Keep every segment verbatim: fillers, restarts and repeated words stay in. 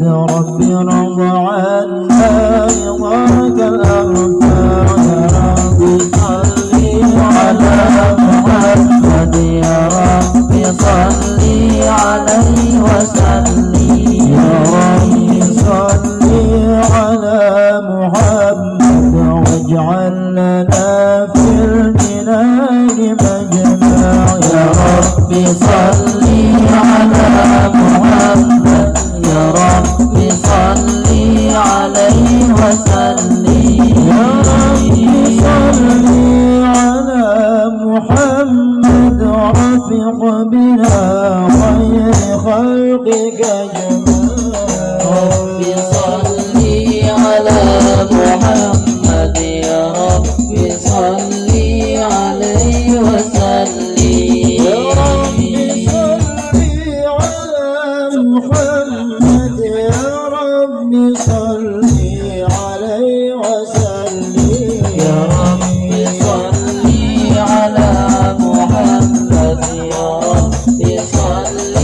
رب ارض عنا رضاك الأرفع. يا رب صل على محمد، يا رب صل عليه وسلم. يا رب صل على محمد واجعل لنا في الجنان مجمع. يا رب صل على محمد، يا رب صل عليه وسلم. يا رب صل على محمد، رفق بنا خير خلقك أجمعين. رب صل على محمد، يا رب صل عليه وسلم. يا رب صل على محمد، يا رب صل عليه وسلم. يا رب صل على محمد، يا رب صل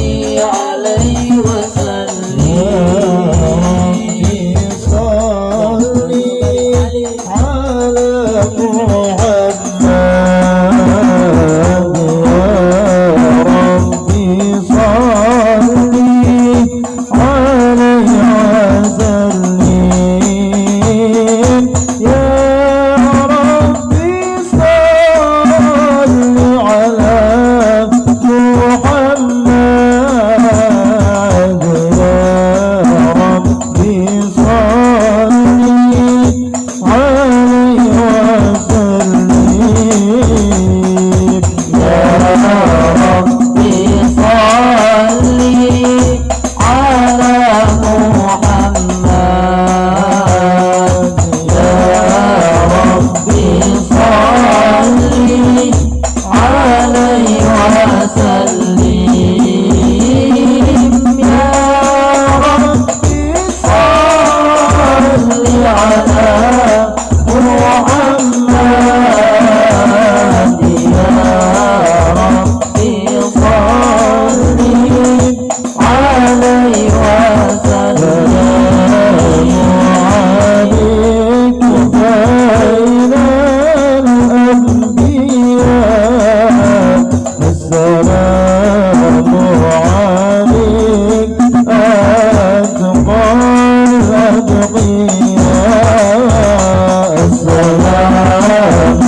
عليه وسلم. يا رب صل على محمد، يا رب صل عليه وسلم. يا رب صل على محمد، يا رب صل عليه وسلم. يا رب صل على محمد، يا رب صل عليه وسلم. يا رب صل على محمد، يا رب صل عليه وسلم. عليك خير الأنبياء، السلام عليك أتقى الأتقياء. السلام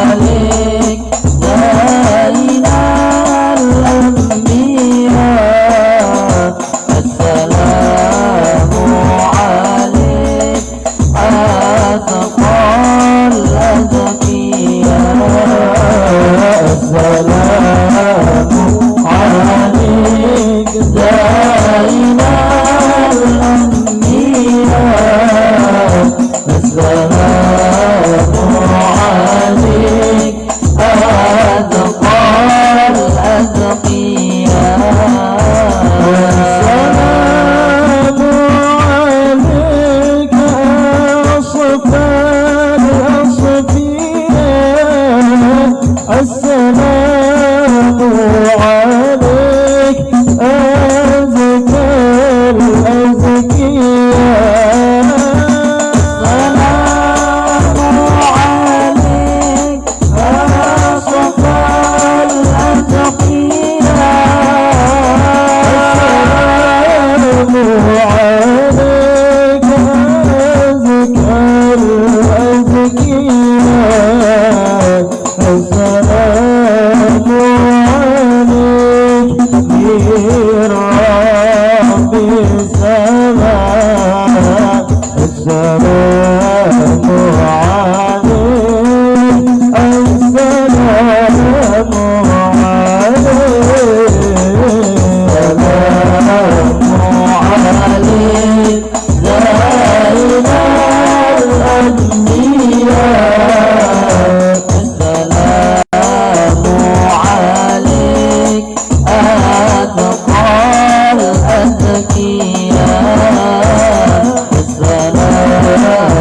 عليك زين الأنبياء. السلام عليك أتقى الأتقياء. السلام عليك زين الأنبياء. السلام عليك أتقى الأتقياء. السلام عليك أصفى الأصفياء. السلام عليك أزكى الأزكياء. السلام عليك أصفى الأتقياء. السلام عليك أزكى الأزكياء. السلام عليك من رب السماء. السلام عليك، السلام عليك، السلام عليك زين الأنبياء. السلام عليك أتقى الأزكياء. السلام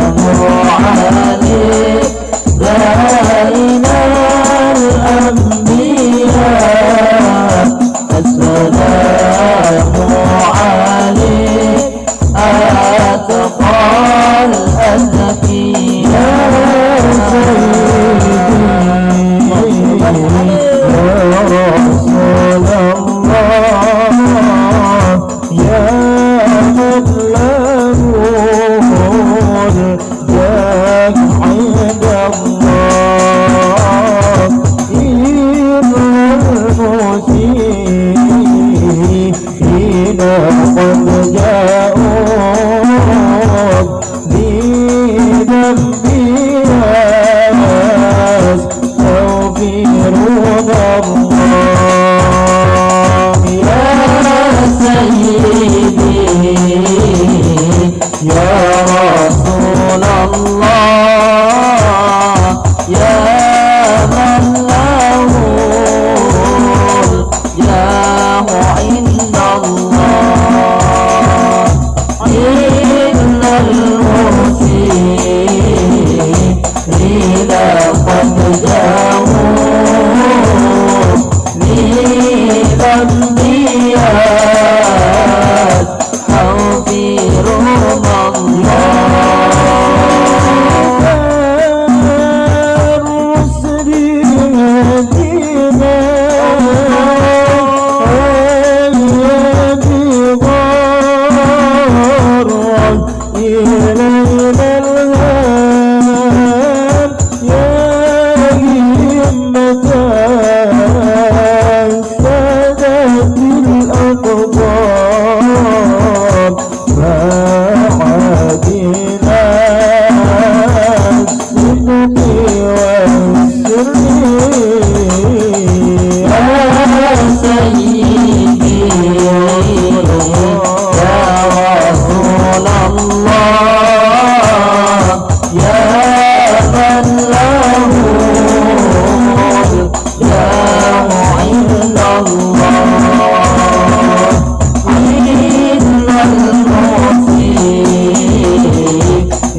جاءوا بذنبي أستغفر الله. يا سيدي يا رسول الله، يا من له الجاه عند الله، إن المسيء إذا قد جاءوا بذنبي أستغفر الله. الذي هدينا الذي غار إلينا الهام يا همة السادة الأقدام ما عادنا الصدق والسر يا سيدي يا رسول الله يا من له الجاه عند الله إن المسيء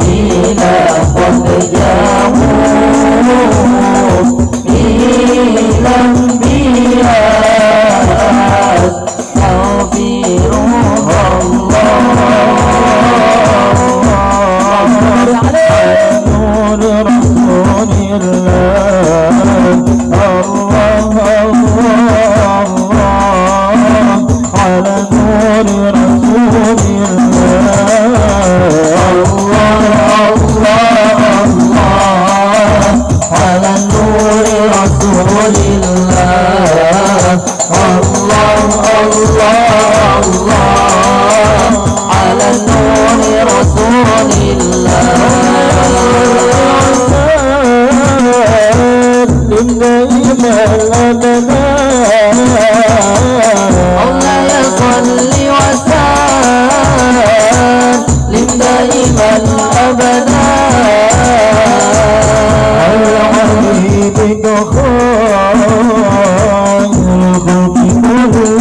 إذا قد جاءوا بذنبي أستغفر الله. نور رسول الله. الله، الله، الله. على نور رسول الله. الله، الله، الله. على نور رسول الله. الله، الله، الله. على نور رسول الله. سلم دائما أبدا. مولاي صل وسلم دائما أبدا. على حبيبك خير الخلق كلهم.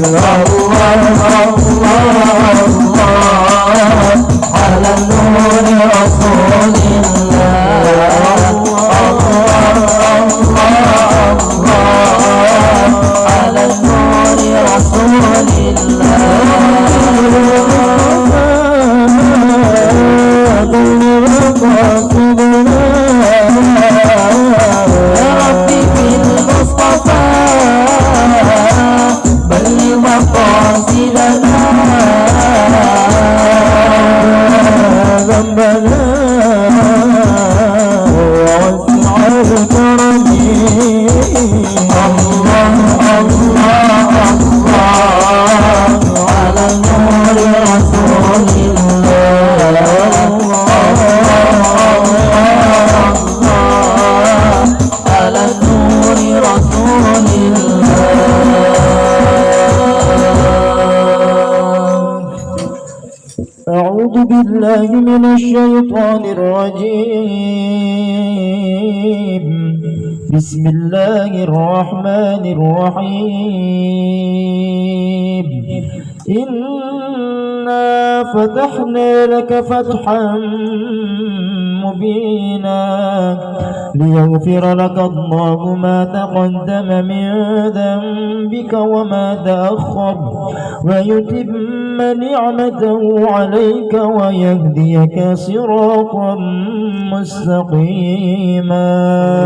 الله، الله، الله. على نور رسول الله. الله، الله، الله. على نور رسول الله. يا ربي بالمصطفى بلغ مقاصدنا. ذنبنا ووسع الكرم. الله، الله، الله. على نور رسول الله. الله، الله، الله. على نور رسول الله. أعوذ بالله من الشيطان الرجيم. بسم الله الرحمن الرحيم. إنا فتحنا لك فتحا مبينا ليغفر لك الله ما تقدم من ذنبك وما تأخر ويتم نعمته عليك ويهديك صراطا مستقيما.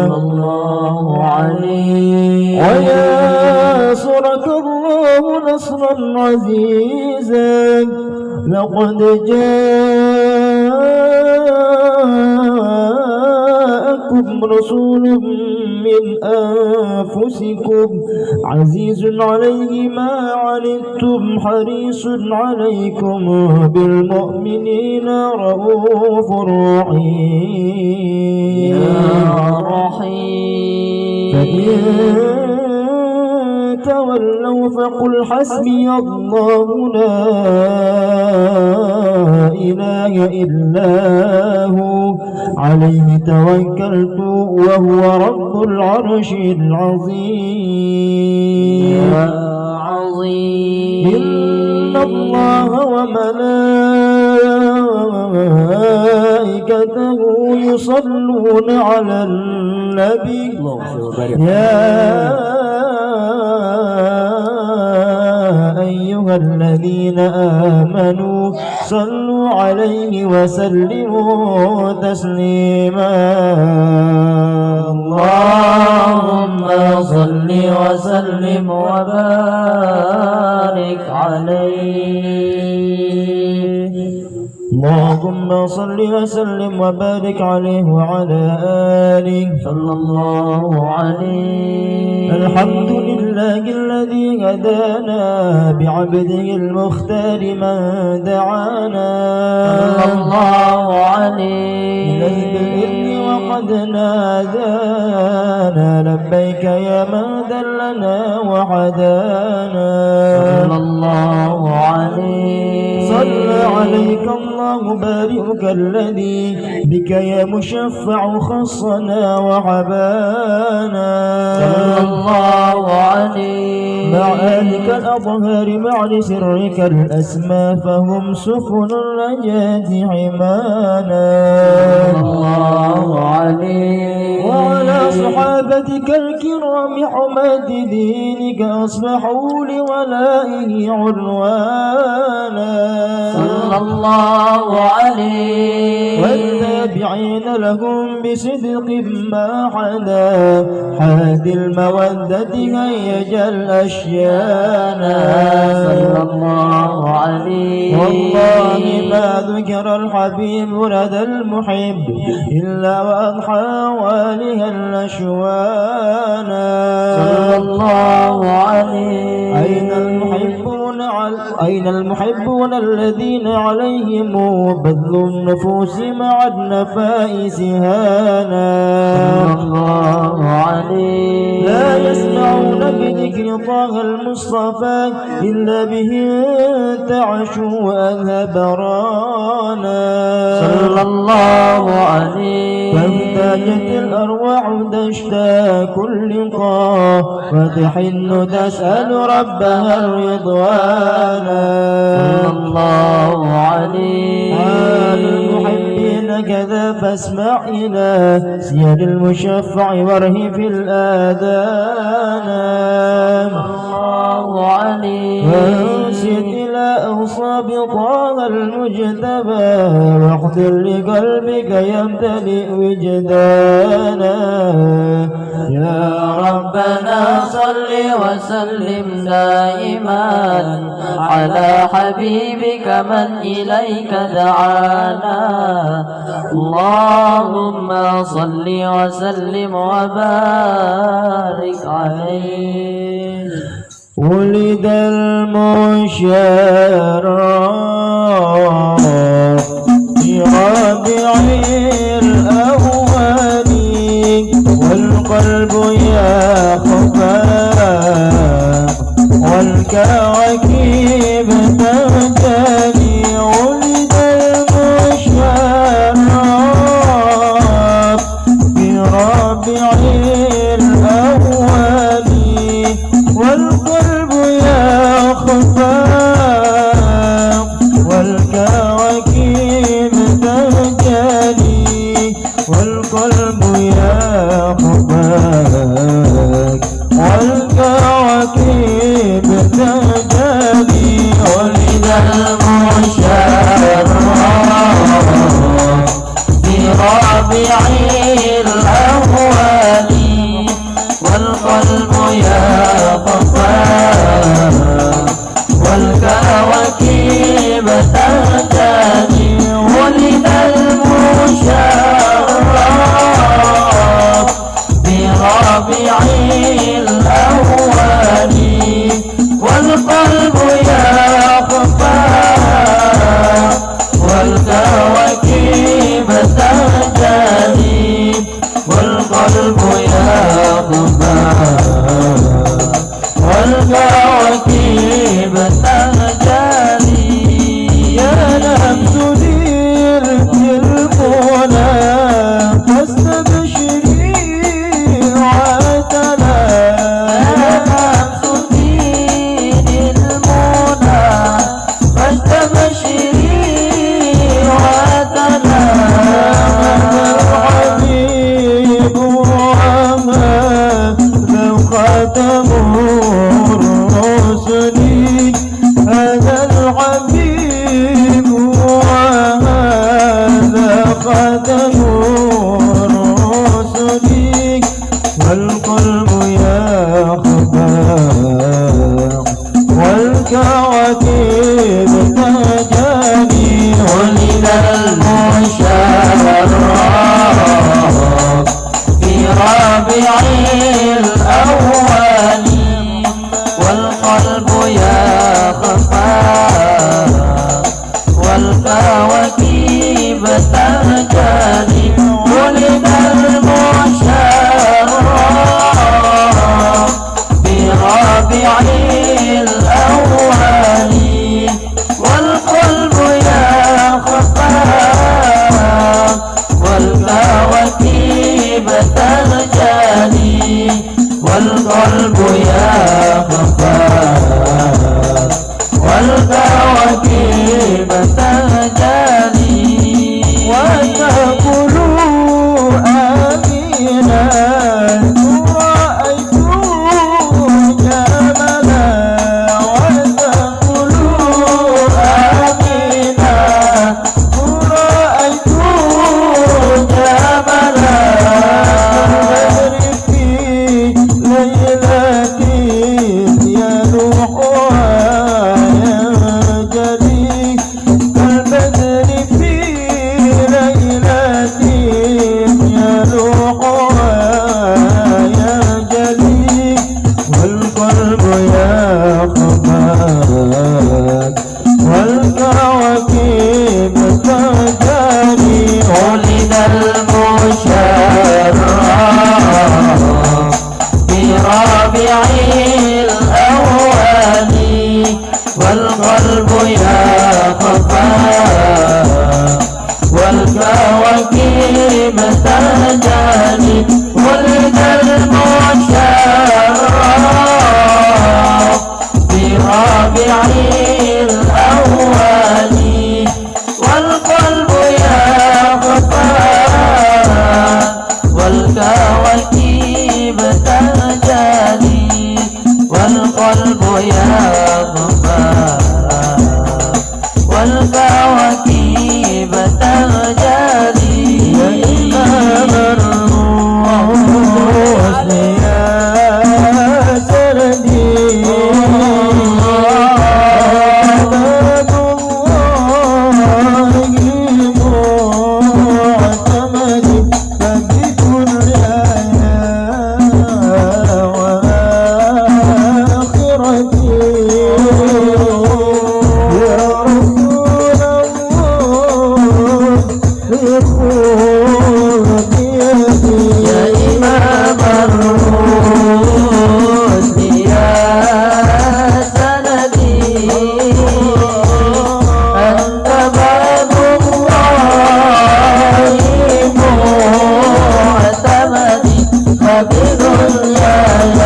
صلى الله عليه. وينصرك الله نصرا عزيزا. لقد جاءك جاءكم رسول من أنفسكم عزيز عليه ما عنتم حريص عليكم بالمؤمنين رءوف رحيم. يا رحيم. فإن تولوا فقل حسبي الله لا إله إلا هو عليه توكلت وهو رب العرش العظيم. يا عظيم. إن الله وملائكته يصلون على النبي. اللهم صل وسلم وبارك. يا أيها الذين آمنوا صلوا عليه وسلموا تسليما. اللهم صل وسلم وبارك عليه. اللهم صل وسلم وبارك عليه وعلى آله. صلى الله عليه. الحمد لله الذي هدانا بعبده المختار من دعانا. صلى الله عليه. إليه بالإذن وقد نادانا لبيك يا من دلنا وهدانا. صلى الله عليه. صلى عليك الله بارئك الذي بك يا مشفع خصنا وعبانا. صلى الله عليه. مع آلك الأطهار مع سرك الأسمى فهم سفن النجاة حمانا. صلى الله عليه. وعلى صحابتك الكرام حماة دينك أصبحوا لولائه عنوانا. صلى الله عليه. والتابعين لهم بصدق ما حدا حاد المودة هيج الأشيانا. صلى الله عليه. والله ما ذكر الحبيب لدى المحب إلا وأضحى والها الأشوانا. صلى الله عليه. أين المحبون عل-، أين المحبون الذين عليهم بذل النفوس مع النفائس هانا. صلى الله عليه. لا يسمعون بذكر طه المصطفى إلا به انتعشوا وأذهب رانا. صلى الله عليه. فاحتاجت الأرواح تشتاق اللقاء وتحن تسأل ربها الرضوان. صلى الله عليه. حال المحبين كذا فاسمع إلى سير المشفع وارهف الآذان. صلى الله عليه. وانصت إلى أوصاف طه المجتبى واحضر لقلبك يمتلئ وجدانا. يا ربنا صل وسلم دائما على حبيبك من إليك دعانا. اللهم صل وسلم وبارك عليه. ولد المشرف في ربيع الأول والقلب يخفق والكواكب تهتدي. ولد المشرف في ربيع الأول والقلب يخفق والكواكب تهتدي. والقلب يخفق والكواكب تهتدي. ولد المشرف في ربيع الأول والقلب يخفق والكواكب تهتدي. ولد المشرف كواكب تجلي. وتقول آمنة رأيت جمالا. وتقول آمنة رأيت جمالا. في ليلة يلوحها ينجلي. كالبدر في ليلة يلوحها ينجلي. والقلب يخفى والكواكب تجري. ولد المشرف بربيع الأول والقلب يخفى والكواكب تجري. ولد المشرف بربيع الأول والقلب يخفى والكواكب تجري. والقلب يخفى والكواكب تجري. يا إمام الرشد يا سندي، عباد الله معتمدي. فبدنياي وآخرتي يا رسول الله خذ بيدي. يا إمام الرشد يا سندي، أنت باب الله معتمدي. فبدنياي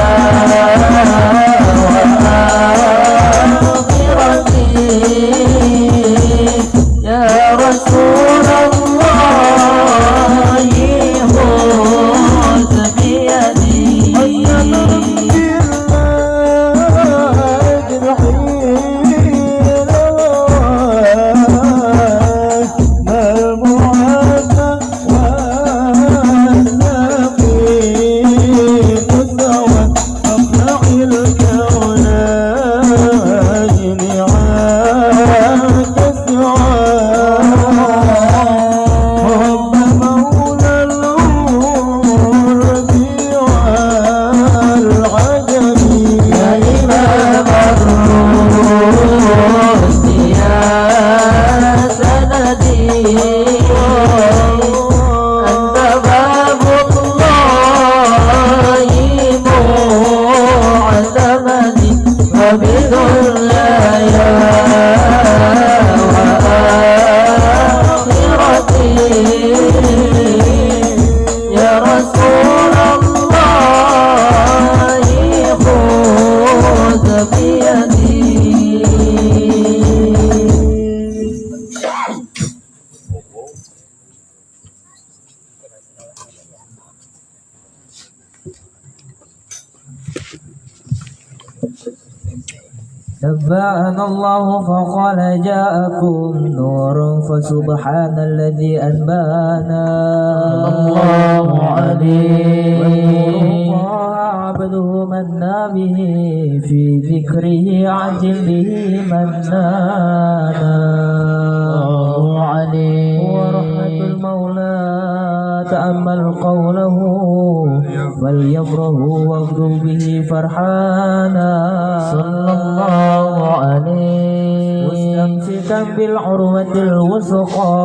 وآخرتي يا رسول الله خذ بيدي. يا إمام الرشد يا سندي، أنت باب الله معتمدي. فبدنياي وآخرتي يا رسول الله خذ بيدي. نبأنا الله فقال: جاءكم نور، فسبحان الذي أنبأنا. صلى الله عليه. والنور طه عبده من به في ذكره عجل به من نادى. الله عليه. هو رحمة المولى، تأمل قوله، فليفرحوا واغدوا به فرحانا. صلى الله عليه. مستمسكا بالعروة الوثقى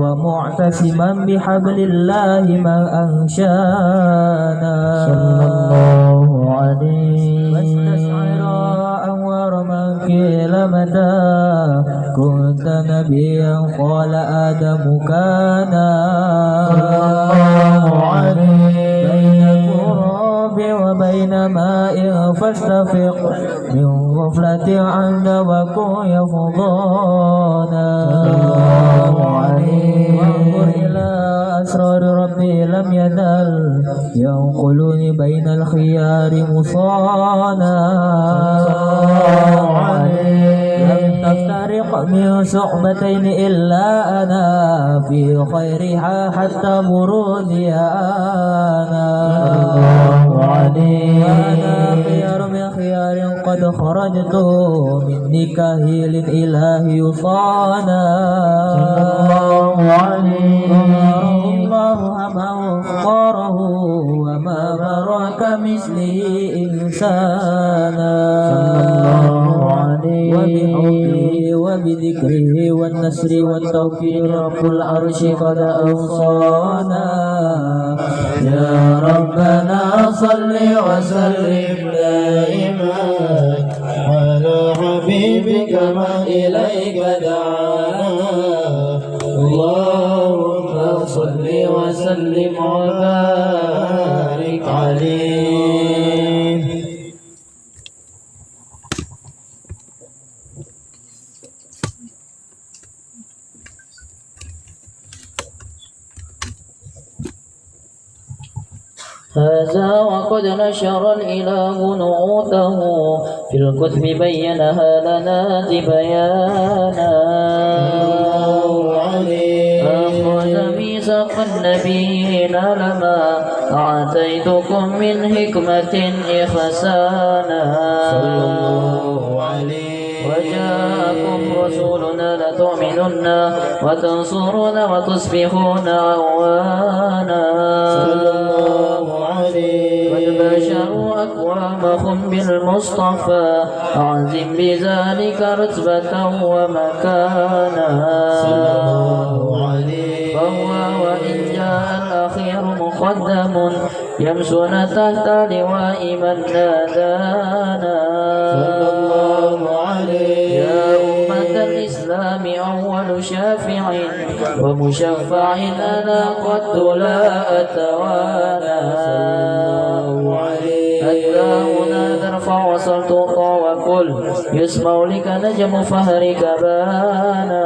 ومعتصما بحبل الله ما أنشانا. صلى الله عليه. واستشعر أنوار من قيل متى كنت نبيا قال آدم كان. صلى الله عليه. بين التراب وبين ماء فاستفق من غفلة عند وقوع يفضانا. صلى الله عليه. وانظر إلى أسرار ربي لم يزل ينقلني بين الخيار مصانا. صلى الله عليه. لم تفترق من صحبتين إلا أنا في خيرها حتى بروديانا. صلى الله عليه. وأنا خيار من خيار قد خرجت من نكاح الإله يصانا. صلى الله عليه. طهره الله من اختاره وما مر كمثله إنسانا. صلى الله عليه. وبحبه وبذكره والنصر والتوفيق رب العرش قد أوصانا. يا ربنا صل وسلم دائما على حبيبك من إليك دعانا. اللهم صل وسلم وبارك عليه. هذا وقد نشر الإله نعوته في الكتب بينها لنا تبيانا. صلى الله عليه. أخذ ميثاق النبيين لما آتيتكم من حكمة إحسانا. صلى الله عليه. وجاءكم رسولنا لتؤمنن وتنصرون وتصبحون عوانا. صلى الله عليه. قد بشروا أقوامهم بالمصطفى أعظم بذلك رتبة ومكانا. صلى الله عليه. فهو وإن جاء الأخير مقدم يمشون تحت لواء من نادانا. صلى الله عليه. يا أمة الإسلام أول شافع ومشفع أنا قد لا أتوانى. صلى الله عليه. أتى هنا ترفع وسل تعطى وقل يسمع لك نجم فهرك بانا.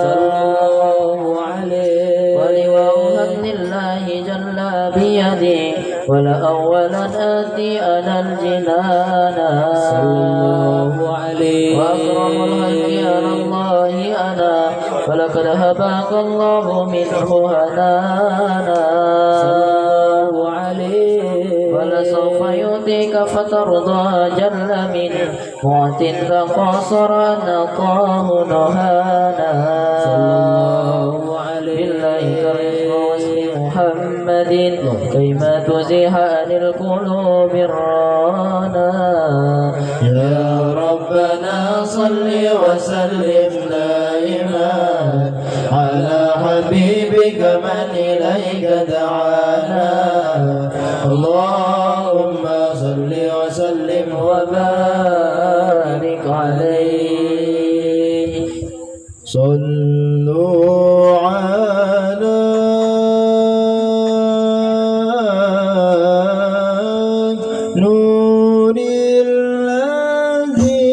صلى الله عليه. ولواء حمد الله جل بيدي ولأولا آتي أنا الجنانا. صلى الله عليه. وأكرم الخلق على الله أنا فلقد هباك الله منه هنانا. صلى الله عليه. ولسوف يعطيك فترضى جل من معط تقاصر أن أعطاه نهانا. صلى الله عليه. بالله كرم وصف محمد كيما تزيح عن القلوب الرانا. يا ربنا صل وسلم دائما على حبيبك من إليك دعانا. اللهم صل وسلم وبارك عليه. صلوا على نور الذي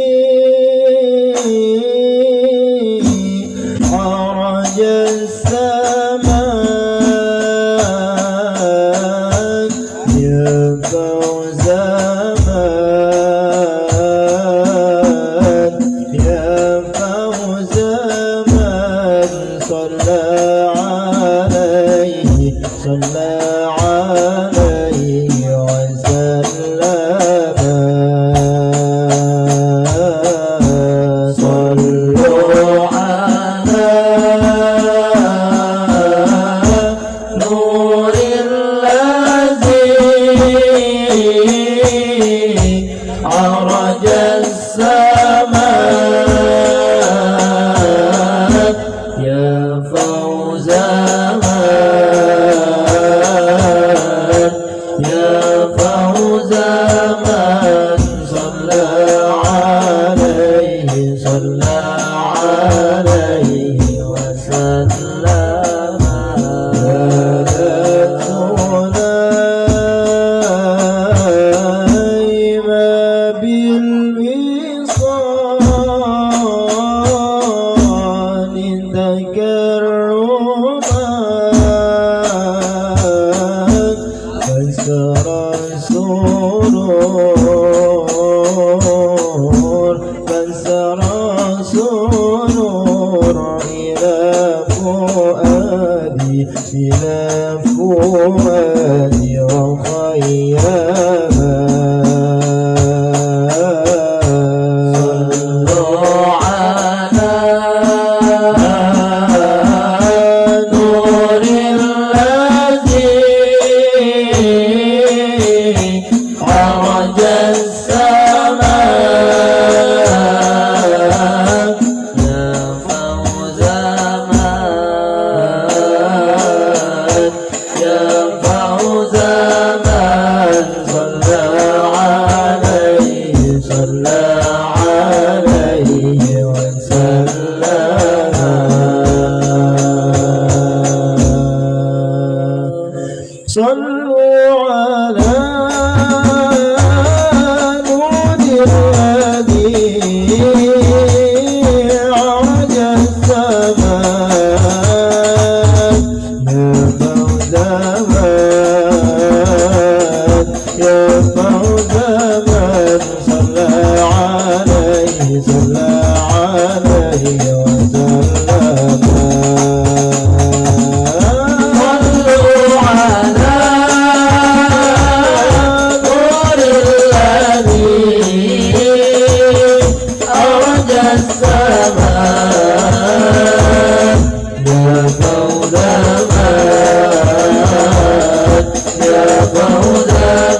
عرج السماء يا فوز من، يا فوز من صلى عليه، صلى عليه وسلم. صلوا على نور الذي عرج السماء يا فوز بلا فؤاد خياما. صلوا على نور الذي عرج السماء. يا فوز من، يا فوز من صلى عليه، صلى عليه وسلم. صلوا على نور الذي عرج الزمان. يا فوز من، يا فوز من صلى عليه، صلى عليه وسلم. صلوا على نور الذي أرجى السماء. يا فوز من، يا فوز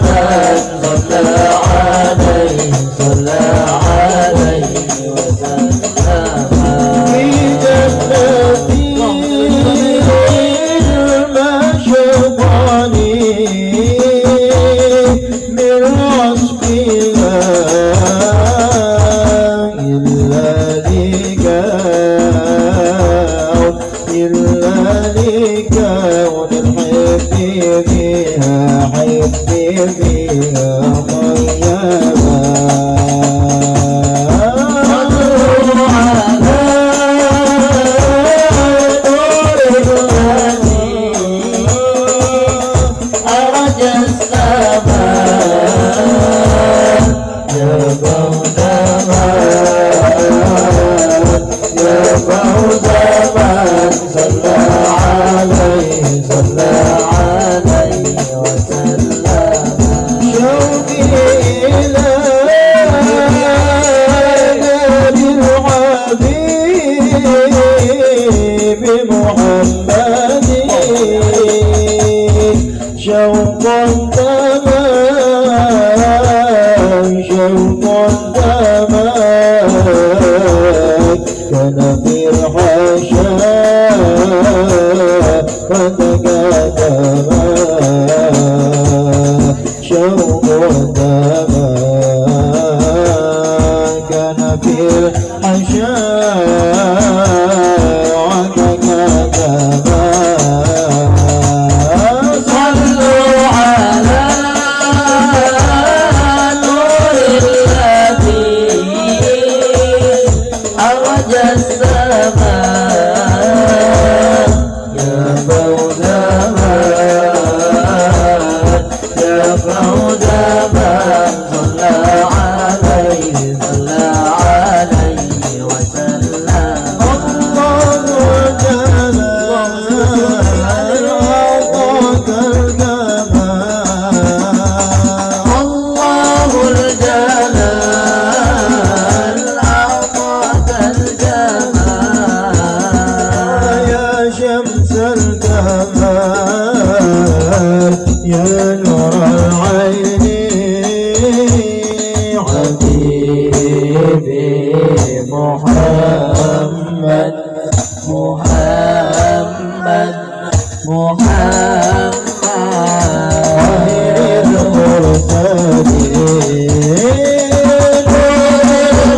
من صلى عليه، صلى عليه وسلم. في جنة المشطان من عصفها إلا لقاء، إلا لقاء الحب بها، حب بها خيما. صلوا على نور الذي أرجى السماء. يا فوز من، يا فوز من صلى عليه، صلى عليه وسلم. شوقي إلى نبي الحبيب محمد. شوقا تمام، شوقا تمام، كان في الحشا وتكاتما. شوقا تمام، كان في الحشا وتكاتما. صلوا على نور الذي أرجى السماء. يا فوز من، يا فوز من صلى عليه، صلى عليه وسلم. الله الجلال أعطاك الكمال. الله الجلال أعطاك الجمال. يا شمس الكمال، يا نور العين، حبيبي محمد، محمد، محمد. خير المرسلين، نور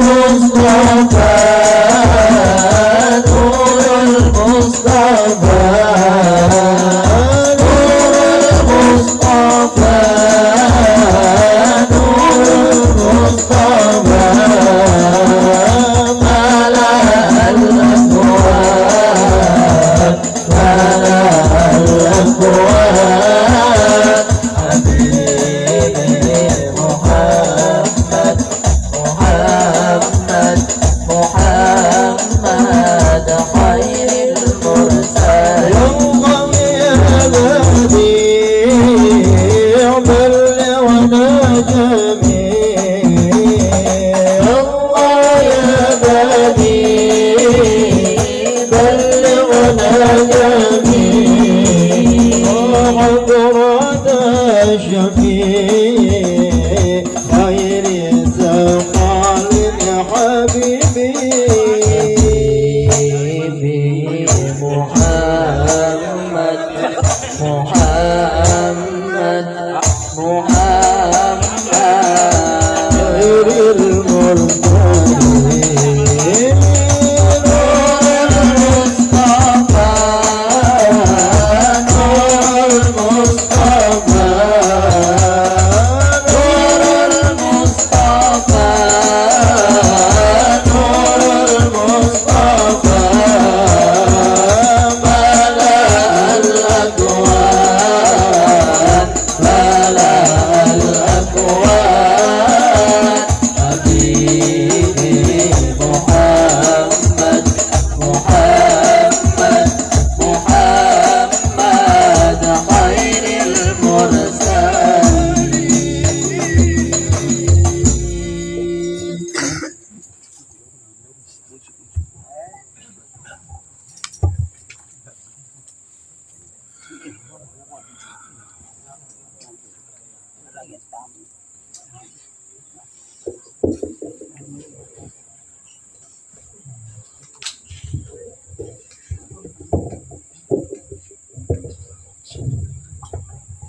المصطفى، نور المصطفى، نور المصطفى، نور المصطفى، ملأ الأكوان. ملأ الأكوان. حبيبي محمد، محمد، محمد، خير المرسلين.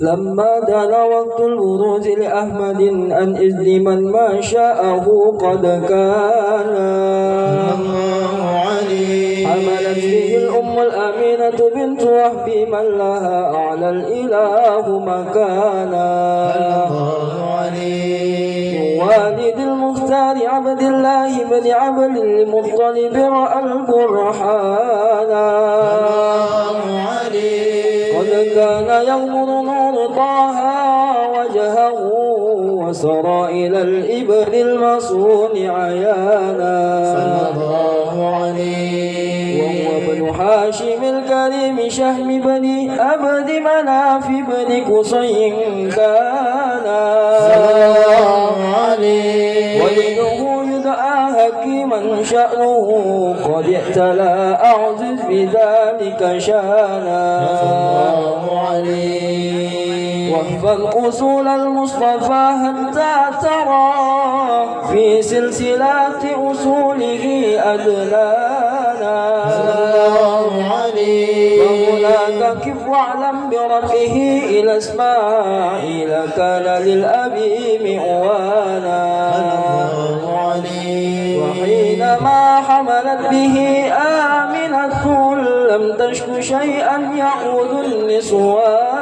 لما دنا وقت البروز لأحمد عن إذن من ما شاءه قد كان. الله عليه. حملت به الأم الأمينة بنت وهب من لها أعلى الإله مكانا. الله عليه. والد المختار عبد الله بن عبد المطلب رأى البرهان. الله عليه. قد كان يغمر نور طه وجهه وسرى إلى الإبن المصون عيانا. صلى الله عليه. وهو ابن هاشم الكريم شهم بن عبد مناف بن قصي كان. صلى الله عليه. ولده يدعى حكيما شأنه قد اعتلى أعزز بذلك شانا. صلى الله عليه. واحفظ أصول المصطفى حتى ترى في سلسلة أصوله أدنانا. صلى الله عليه. وهناك كف واعلم برفعه إلى إسماعيل كان للأب معوانا. صلى الله عليه. وحينما حملت به آمنة لم تشك شيئا يعوذ النسوانا.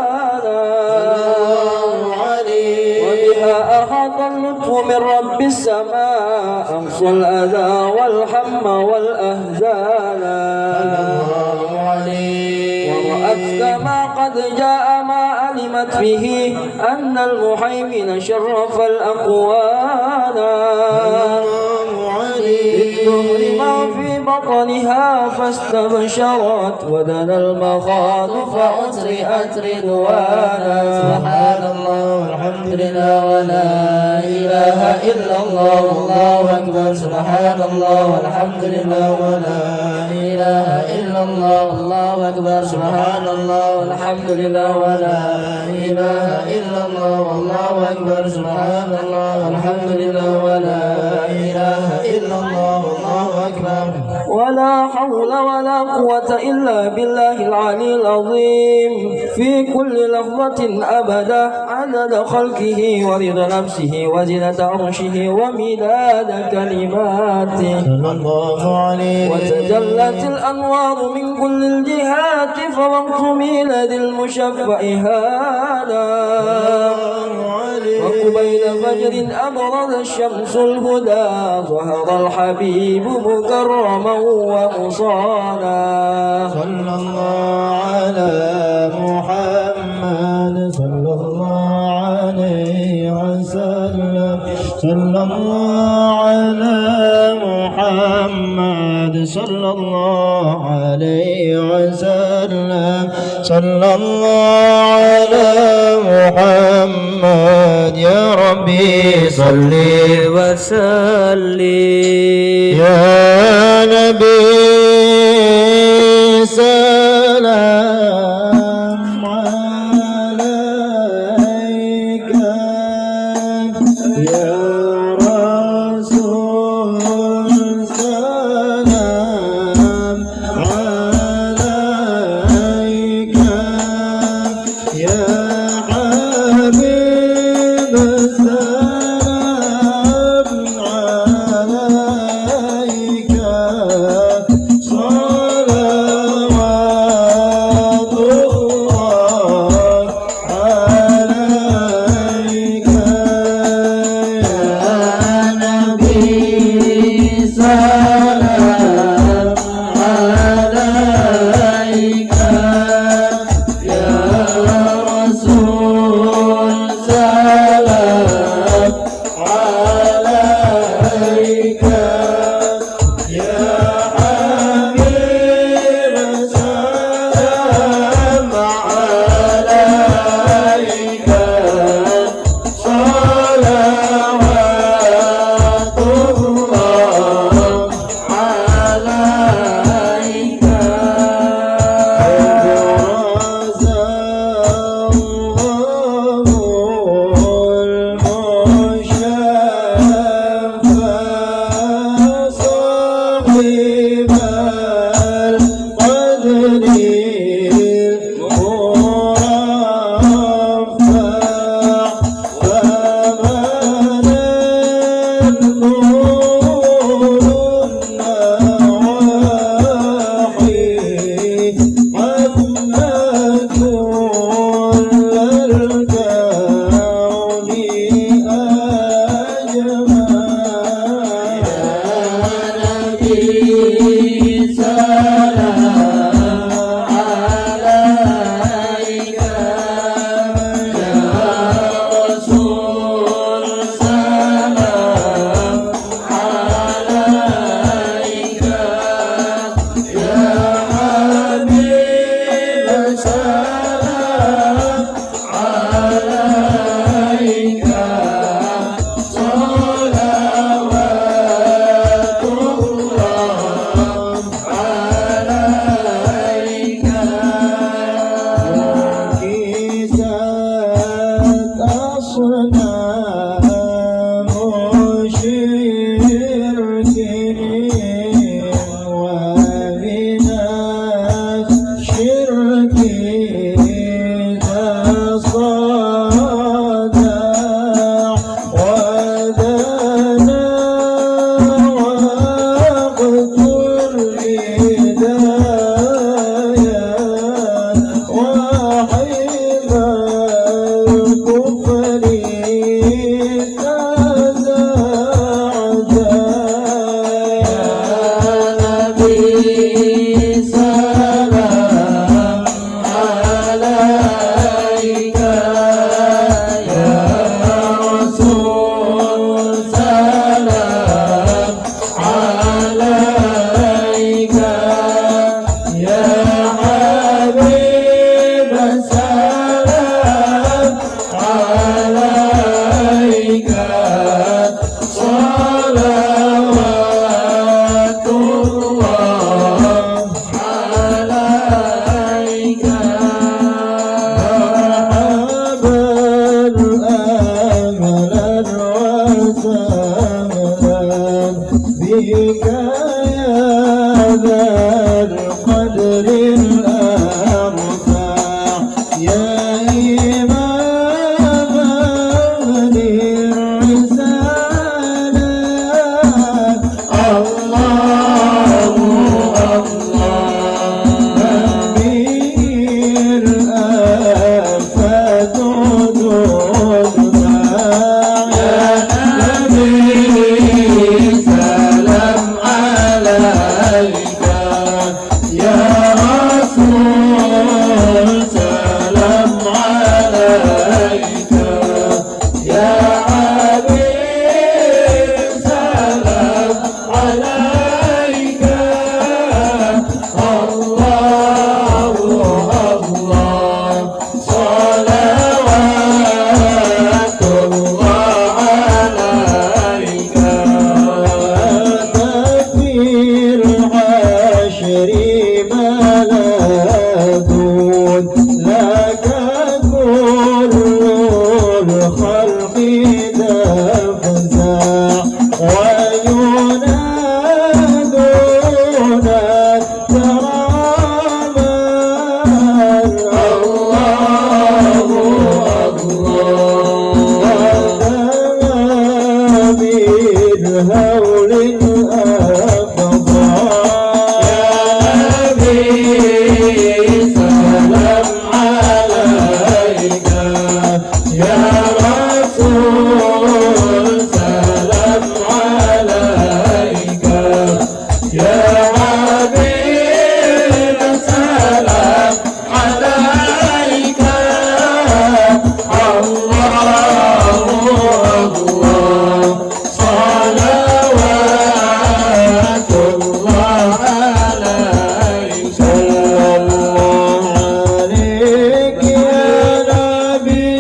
صلى الله عليه. وبها أحاط اللطف من رب السماء أقصى الأذى والهم والأحزان. صلى الله عليه. ورأت كما قد جاء ما علمت به أن المهيمن شرف الأقوان. صلى الله عليه. بالطهر ما في بطنها فاستبشرت ودنا المخاض فأسرئت رضوانا. سبحان الله والحمد لله ولا إله إلا الله والله أكبر. سبحان الله والحمد لله ولا إله إلا الله والله أكبر. سبحان الله والحمد لله ولا إله إلا الله والله أكبر. سبحان الله والحمد لله ولا إله إلا الله والله أكبر. ولا حول ولا قوة إلا بالله العلي العظيم. في كل لحظة أبدا عدد خلقه ورضا نفسه وزنة عرشه ومداد كلماته. صلى الله عليه. وتجلت الأنوار من كل الجهات فوقت ميلاد المشفع هذا. صلى الله عليه. وقبيل فجر أبرز الشمس الهدى ظهر الحبيب مكرما ومصانا. صلى الله على محمد صلى الله عليه وسلم. صلى الله على محمد صلى الله عليه وسلم. صلى الله على محمد يا ربي صل وسلم. يا نبي سلام عليك. يا رسول سلام عليك. يا حبيب سلام عليك. ملاذ لك كل الخلق تفزع وينادون كراما. الله أكبر. وذهب الهول أفضى. يا نبي سلام عليك، يا رسول سلام عليك، يا حبيب سلام عليك. الله أكبر. صلوات الله عليك. صلى الله عليك يا نبي،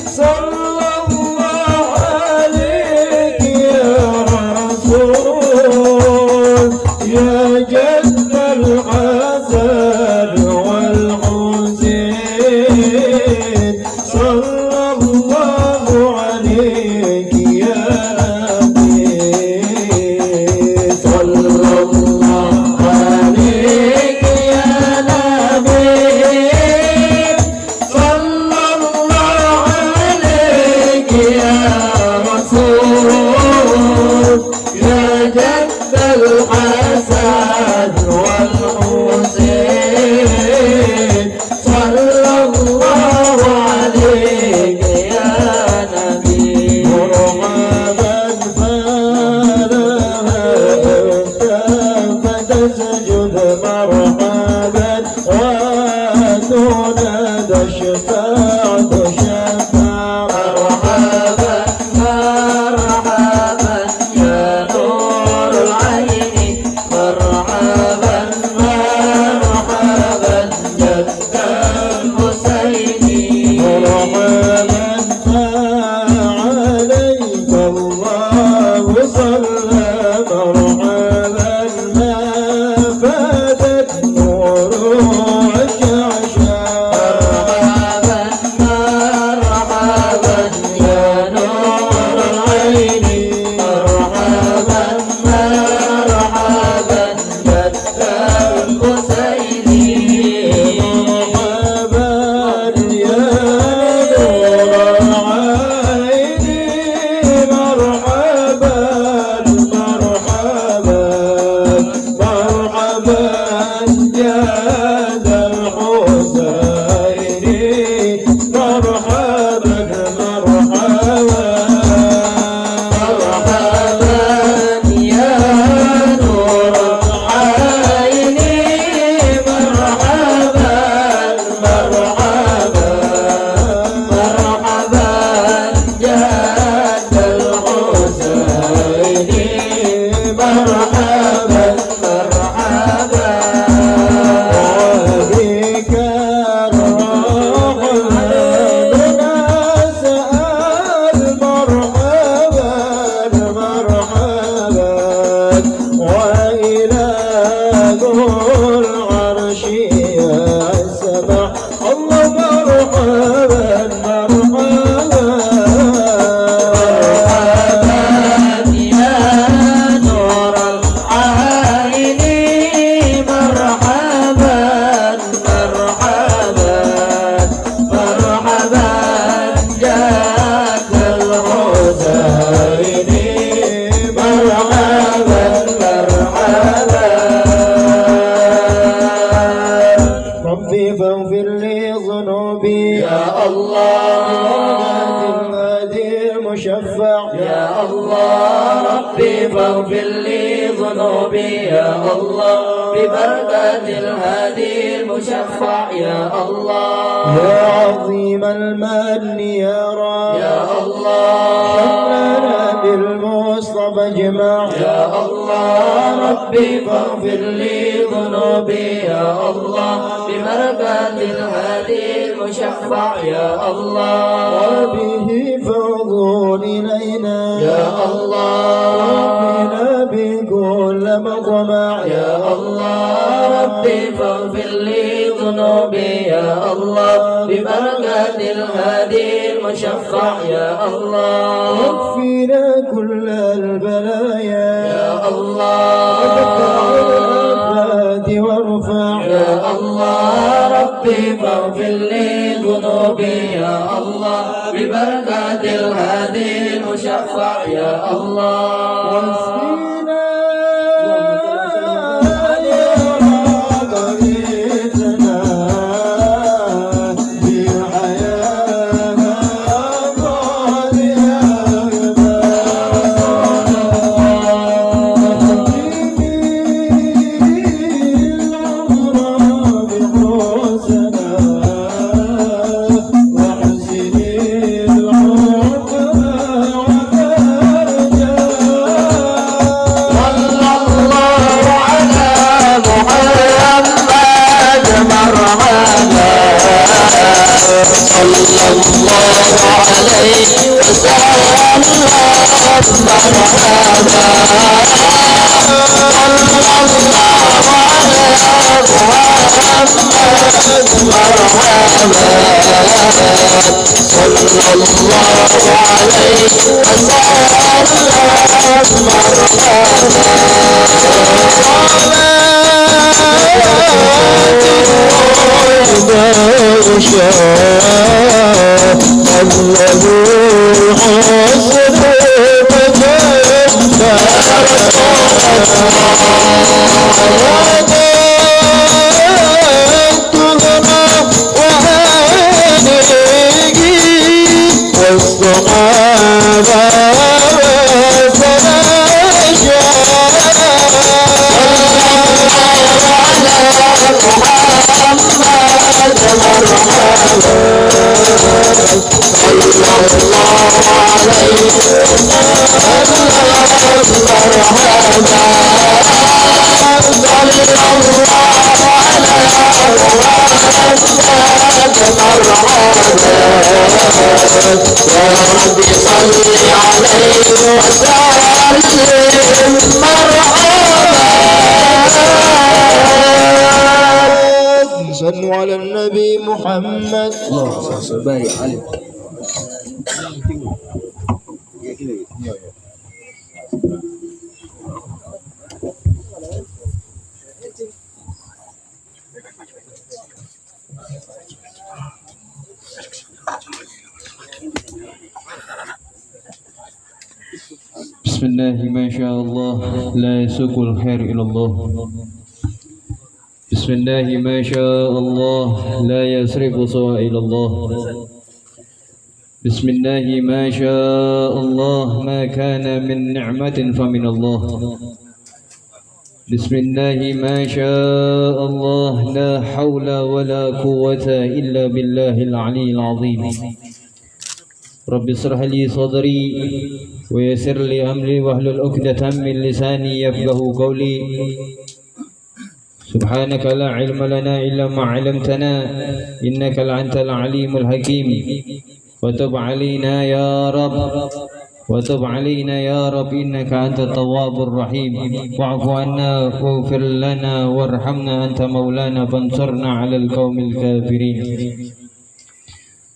صلى الله عليك يا رسول، يا جد الحسن والحسين، صلى الله عليك يا نبي، صلى الله عليك يا نبي، صلى الله عليك يا رسول، يا جد الحسن والحسين، صلى الله عليك يا نبي. مرحبا فلها فتسجد مرحبا وتنادى اشفع تشفع. مرحبا، مرحبا يا نور العين، مرحبا، مرحبا جد الحسين. مرحبا ما عليك الله صلى، مرحبا ما فاتت نور الشعشاع. مرحبا، مرحبا يا نور العين، مرحبا، مرحبا جد الحسين. مرحبا يا نور العين، مرحبا، مرحبا، مرحبا جد الحسين. مرحبا، مرحبا. مرحبا يا نور العين، مرحبا، مرحبا، مرحبا جد الحسين، مرحبا، مرحبا. وبك الرحمن نسأل، مرحبا، مرحبا، وإله العرش يسمع. الله مرحبا، مرحبا. مرحبا يا نور العين، مرحبا، مرحبا، مرحبا جد الحسين، مرحبا، مرحبا. ربي فاغفر لي ذنوبي يا الله. ببركة الهادي المشفع يا الله. ربي فاغفر لي ذنوبي يا الله. ببركة الهادي المشفع يا الله. يا عظيم المن يا رب. يا الله. شملنا بالمصطفى اجمع يا الله. ربي فاغفر لي ذنوبي يا الله. ببركة الهادي المشفع يا الله. وبه فاض إلينا يا الله. ربنا بكل مقمع. يا الله ربي فاغفر لي ذنوبي يا الله، ببركة الهادي المشفع يا الله. واكفنا كل البلايا يا الله، وادفع الآفات وارفع. يا الله ربي فاغفر لي ذنوبي يا الله، ببركة الهادي المشفع يا الله. واسقنا صلى الله عليه وسلم، مرحبا. صلى الله على محمد، مرحبا. صلى الله عليه وسلم، مرحبا. صلوا على النبي محمد. اللهم صل وسلم وبارك عليه. بسم الله ما شاء الله لا يسوق الخير إلى الله. بسم الله ما شاء الله لا يصرف السوء إلى الله. بسم الله ما شاء الله ما كان من نعمة فمن الله. بسم الله ما شاء الله لا حول ولا قوة إلا بالله العلي العظيم. رب اشرح لي صدري ويسر لي أمري واحلل عقدة من لساني يفقهوا قولي. سبحانك لا علم لنا إلا ما علمتنا إنك أنت العليم الحكيم. وتب علينا يا رب، وتب علينا يا رب إنك أنت التواب الرحيم. واعف عنا واغفر لنا وارحمنا أنت مولانا فانصرنا على القوم الكافرين.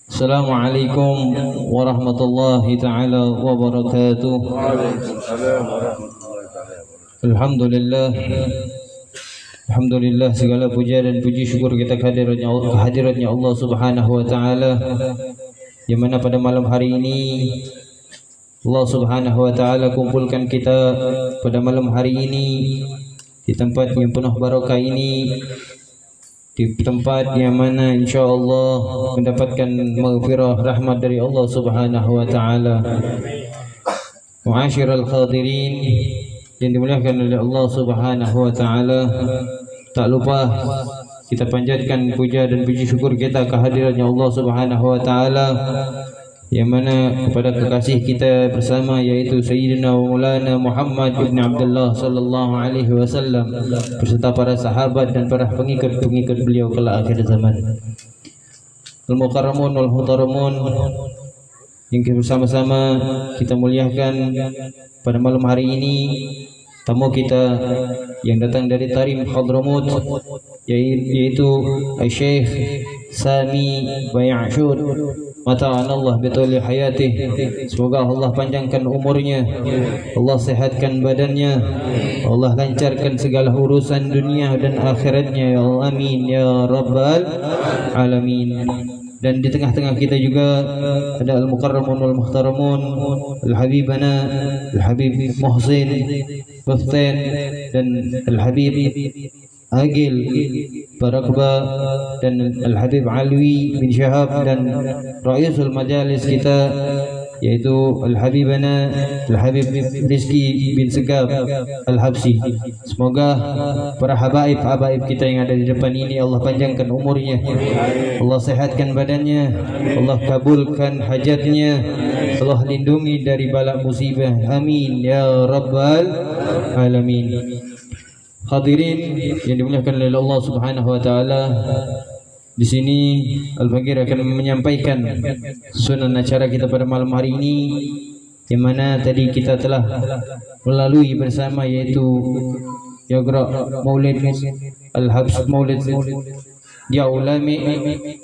Assalamualaikum warahmatullahi taala wabarakatuh. Waalaikumsalam warahmatullahi taala wabarakatuh. Alhamdulillah. Alhamdulillah, segala puja dan puji syukur kita kehadiratnya, kehadiratnya Allah Subhanahu wa taala, yang mana pada malam hari ini Allah Subhanahu wa taala kumpulkan kita pada malam hari ini di tempat yang penuh barakah ini, di tempat yang mana insya Allah mendapatkan maghfirah rahmat dari Allah Subhanahu wa taala. Ma'asyiral hadirin yang dimuliakan oleh Allah Subhanahu wa taala, tak lupa kita panjatkan puja dan puji syukur kita kehadiratnya Allah Subhanahu wa taala, yang mana kepada kekasih kita bersama, yaitu Sayyidina wa Maulana Muhammad ibn Abdullah sallallahu alaihi wasallam, beserta para sahabat dan para pengikut-pengikut beliau kelak akhir zaman. Al-Mukarramun wal Muhtaramun yang kita bersama-sama kita muliakan pada malam hari ini, tamu kita yang datang dari Tarim Hadramaut, yai-, yaitu Syekh Sami Bayashur. Mata'anallah bituli hayatih. Semoga Allah panjangkan umurnya, Allah sehatkan badannya, Allah lancarkan segala urusan dunia dan akhiratnya, ya Allah. Amin ya rabbal alamin. Dan di tengah-tengah kita juga ada Al-Mukarramun wal Muhtaramun, Al-Habibana, Al-Habib Muhsin Buftain, dan Al-Habib Agil Barakba, dan Al-Habib Alwi bin Syahab, dan Raisul Majalis kita, yaitu Al-Habibana Al-Habib Rizki bin Segaf Al-Habsyi. Semoga para habaib-habaib kita yang ada di depan ini Allah panjangkan umurnya, Allah sehatkan badannya, Allah kabulkan hajatnya, Allah lindungi dari bala musibah. Amin ya rabbal alamin. Hadirin yang dimuliakan oleh Allah Subhanahu wa taala, di sini Al-Fakir akan menyampaikan susunan acara kita pada malam hari ini, yang mana tadi kita telah melalui bersama, yaitu Yogro Maulid Al-Habs Maulid Dia Ulami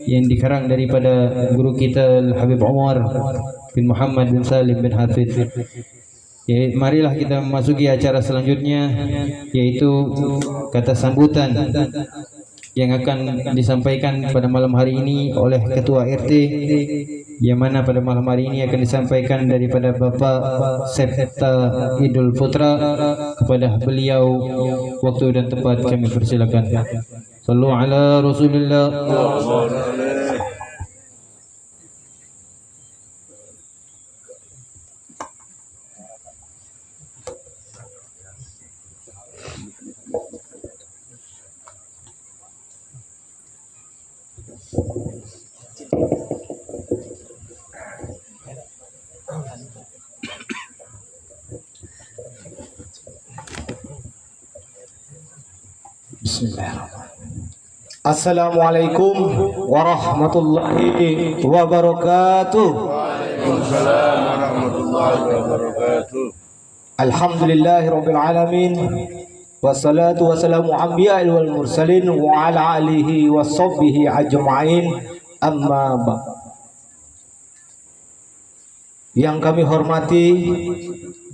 yang dikarang daripada guru kita Al-Habib Umar bin Muhammad bin Salim bin Hafid. Ya, marilah kita memasuki acara selanjutnya, yaitu kata sambutan yang akan disampaikan pada malam hari ini oleh Ketua R T, yang mana pada malam hari ini akan disampaikan daripada Bapak Septa Idul Putra. Kepada beliau, waktu dan tempat kami persilakan. Sallu ala Rasulillah. Bismillahirrahmanirrahim. Assalamualaikum warahmatullahi wabarakatuh. Waalaikumsalam warahmatullahi wabarakatuh. Alhamdulillahirabbil alamin. Wassalatu wassalamu anbiya wal mursalin wa ala alihi wa sahbihi ajmain. Amma ba-, yang kami hormati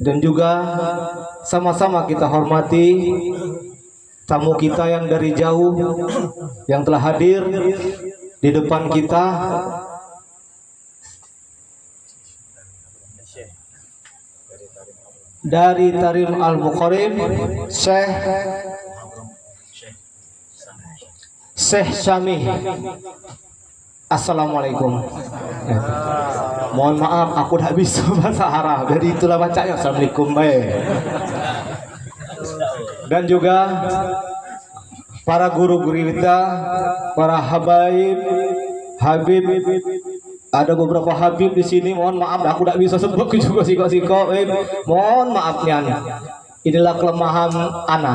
dan juga sama-sama kita hormati tamu kita yang dari jauh yang telah hadir di depan kita, dari Tarim Al-Mukarim, Syekh, Syekh Syami. Assalamualaikum. Eh, mohon maaf, aku dak bisa bahasa Arab. Jadi itulah bacanya Assalamualaikum bae. Dan juga para guru-guru kita, para habaib, habib, ada beberapa habib di sini. Mohon maaf, aku dak bisa sebut ke juga sikok-sikok, eh. Mohon maaf nian. Inilah kelemahan ana.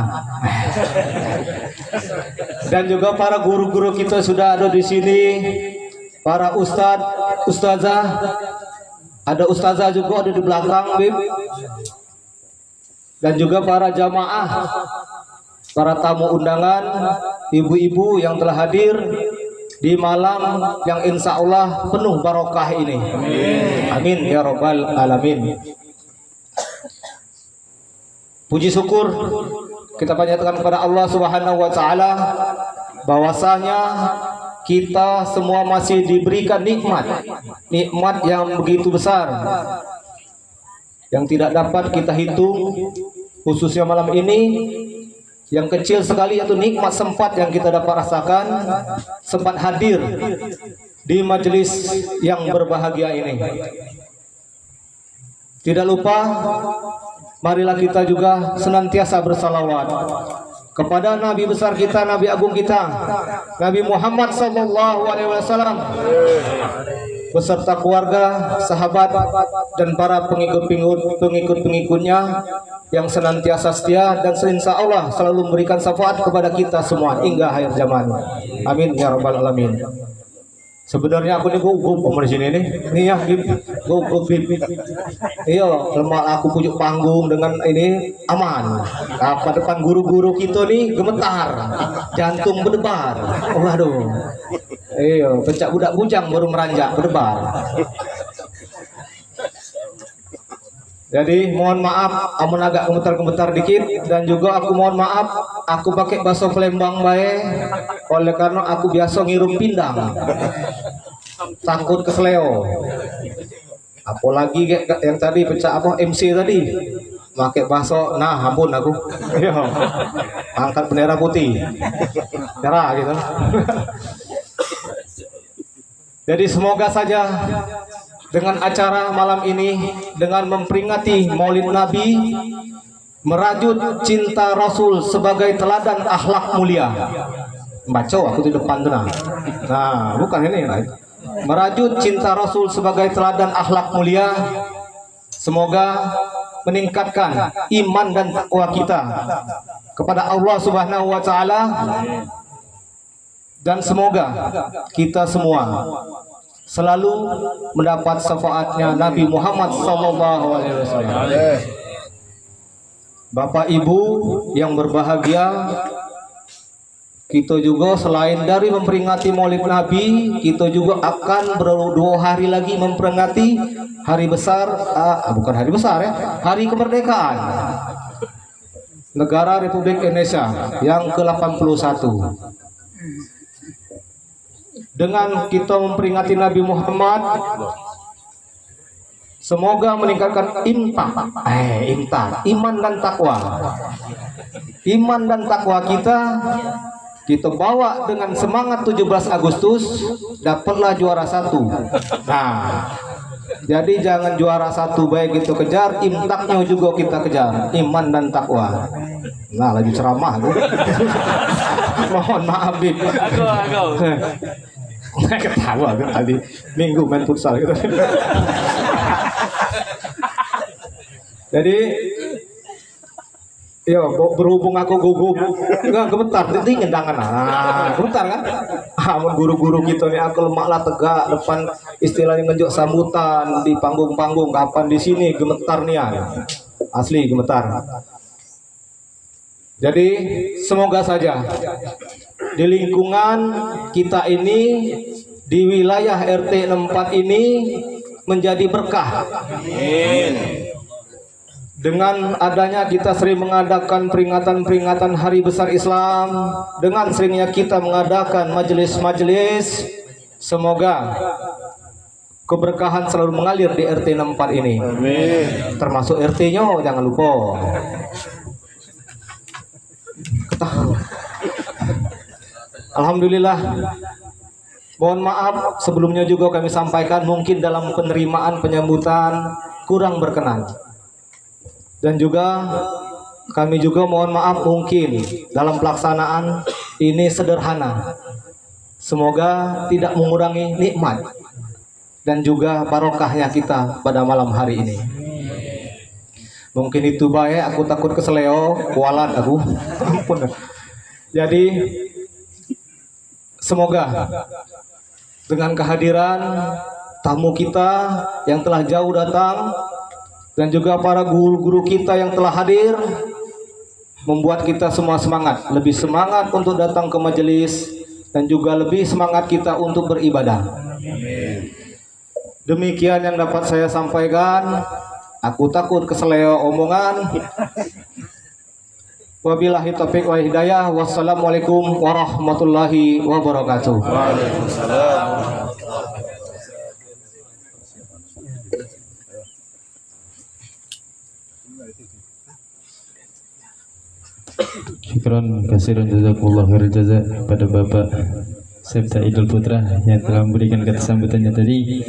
Dan juga para guru-guru kita sudah ada di sini, para ustad, ustazah, ada ustazah juga ada di belakang, Bib. Dan juga para jamaah, para tamu undangan, ibu-ibu yang telah hadir di malam yang insya Allah penuh barokah ini. Amin ya rabbal alamin. Puji syukur kita panjatkan kepada Allah Subhanahu wa taala bahwasanya kita semua masih diberikan nikmat, nikmat yang begitu besar yang tidak dapat kita hitung, khususnya malam ini. Yang kecil sekali yaitu nikmat sempat yang kita dapat rasakan, sempat hadir di majelis yang berbahagia ini. Tidak lupa, marilah kita juga senantiasa bersalawat kepada Nabi besar kita, Nabi agung kita, Nabi Muhammad sallallahu alaihi wasallam, beserta keluarga, sahabat, dan para pengikut-pengikut, pengikut-pengikutnya yang senantiasa setia dan insya Allah selalu memberikan syafaat kepada kita semua hingga akhir zaman. Amin ya rabbal alamin. Sebenarnya aku ni gugup umur sini ni. Ni ya, Bib. Gugup, Bib. Iyo, lemak aku pujuk panggung dengan ini aman. Apa depan guru-guru kita ni gemetar. Jantung berdebar. Waduh. Iyo, pecak budak bujang baru meranjak berdebar. Jadi mohon maaf amun agak gemetar-gemetar dikit, dan juga aku mohon maaf aku pakai bahasa Palembang bae oleh karena aku biasa ngirup pindang. Takut keseleo. Apalagi kayak yang tadi pecah apa M C tadi. Pakai bahasa nah ampun aku. Yo. Angkat bendera putih. Nyerah gitu. Jadi semoga saja dengan acara malam ini, dengan memperingati Maulid Nabi, merajut cinta Rasul sebagai teladan akhlak mulia. Baca aku di depan tu nah. Nah, bukan ini lain. Merajut cinta Rasul sebagai teladan akhlak mulia. Semoga meningkatkan iman dan takwa kita kepada Allah Subhanahu wa taala. Dan semoga kita semua selalu mendapat syafaatnya Nabi Muhammad sallallahu alaihi wasallam. Bapak Ibu yang berbahagia, kita juga selain dari memperingati Maulid Nabi, kita juga akan berdua hari lagi memperingati hari besar, ah, bukan hari besar ya, hari kemerdekaan negara Republik Indonesia yang ke delapan puluh satu. Dengan kita memperingati Nabi Muhammad, semoga meningkatkan imtak, eh, imtak, iman dan takwa. Iman dan takwa kita, kita bawa dengan semangat tujuh belas Agustus, dapatlah juara satu. Nah, jadi jangan juara satu bae kita kejar, imtaknya juga kita kejar, iman dan takwa. Nah, lagi ceramah aku. Mohon maaf, Bib. Aku, aku. Ketawa aku tadi. Minggu main futsal gitu. Jadi, yo, be- berhubung aku gugup, enggak gemetar, dingin tangan. Ah, gemetar kan? Amun guru-guru kita ni aku lemak lah tegak depan istilahnya ngejuk sambutan di panggung-panggung, kapan di sini gemetar nian. Asli gemetar. Jadi semoga saja di lingkungan kita ini, di wilayah R T enam empat ini menjadi berkah. Dengan adanya kita sering mengadakan peringatan-peringatan hari besar Islam, dengan seringnya kita mengadakan majelis-majelis, semoga keberkahan selalu mengalir di R T enam empat ini. Amin. Termasuk R T-nyo, jangan lupa. Ketawa. Alhamdulillah. Mohon maaf sebelumnya juga kami sampaikan, mungkin dalam penerimaan penyambutan kurang berkenan. Dan juga kami juga mohon maaf mungkin dalam pelaksanaan ini sederhana. Semoga tidak mengurangi nikmat dan juga barokahnya kita pada malam hari ini. Mungkin itu bae, aku takut keseleo, kualat aku. Ampun. Jadi semoga dengan kehadiran tamu kita yang telah jauh datang dan juga para guru-guru kita yang telah hadir, membuat kita semua semangat, lebih semangat untuk datang ke majelis dan juga lebih semangat kita untuk beribadah. Demikian yang dapat saya sampaikan. Aku takut keseleo omongan. Wabillahi taufiq wal hidayah. Wassalamualaikum warahmatullahi wabarakatuh. Syukran kasiran, jazakumullah khairul jaza kepada Bapak Septa Idul Putra yang telah memberikan kata sambutannya tadi.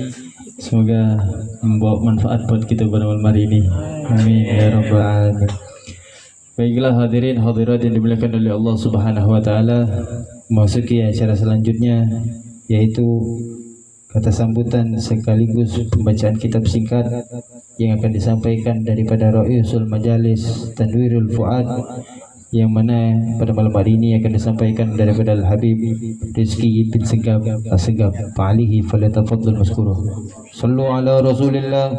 Semoga membawa manfaat buat kita pada malam hari ini. Amin ya rabbal alamin. Baiklah hadirin hadirat yang dimuliakan oleh Allah Subhanahu wa taala, memasuki acara selanjutnya, yaitu kata sambutan sekaligus pembacaan kitab singkat yang akan disampaikan daripada Raisul Majalis Tanwirul Fuad, yang mana pada malam hari ini akan disampaikan daripada Al-Habib Rizki bin Segap Al-Segap. Fa'alihi falyatafaddal masykurah. Sallu ala Rasulillah.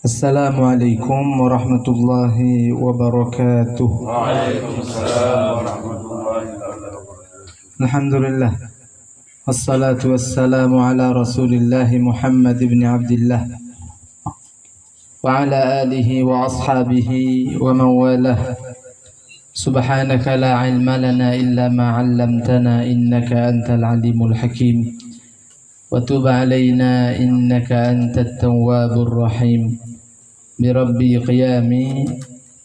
Assalamualaikum warahmatullahi wabarakatuh. Waalaikumsalam warahmatullahi wabarakatuh. Alhamdulillah. Wassalatu wassalamu ala Rasulillah Muhammad ibn Abdillah wa ala alihi wa ashabihi wa man walah. Subhanaka la ilma lana illa ma 'allamtana innaka antal alimul hakim. Wa tub alaina innaka antat tawwabur rahim. Bi rabbi qiyami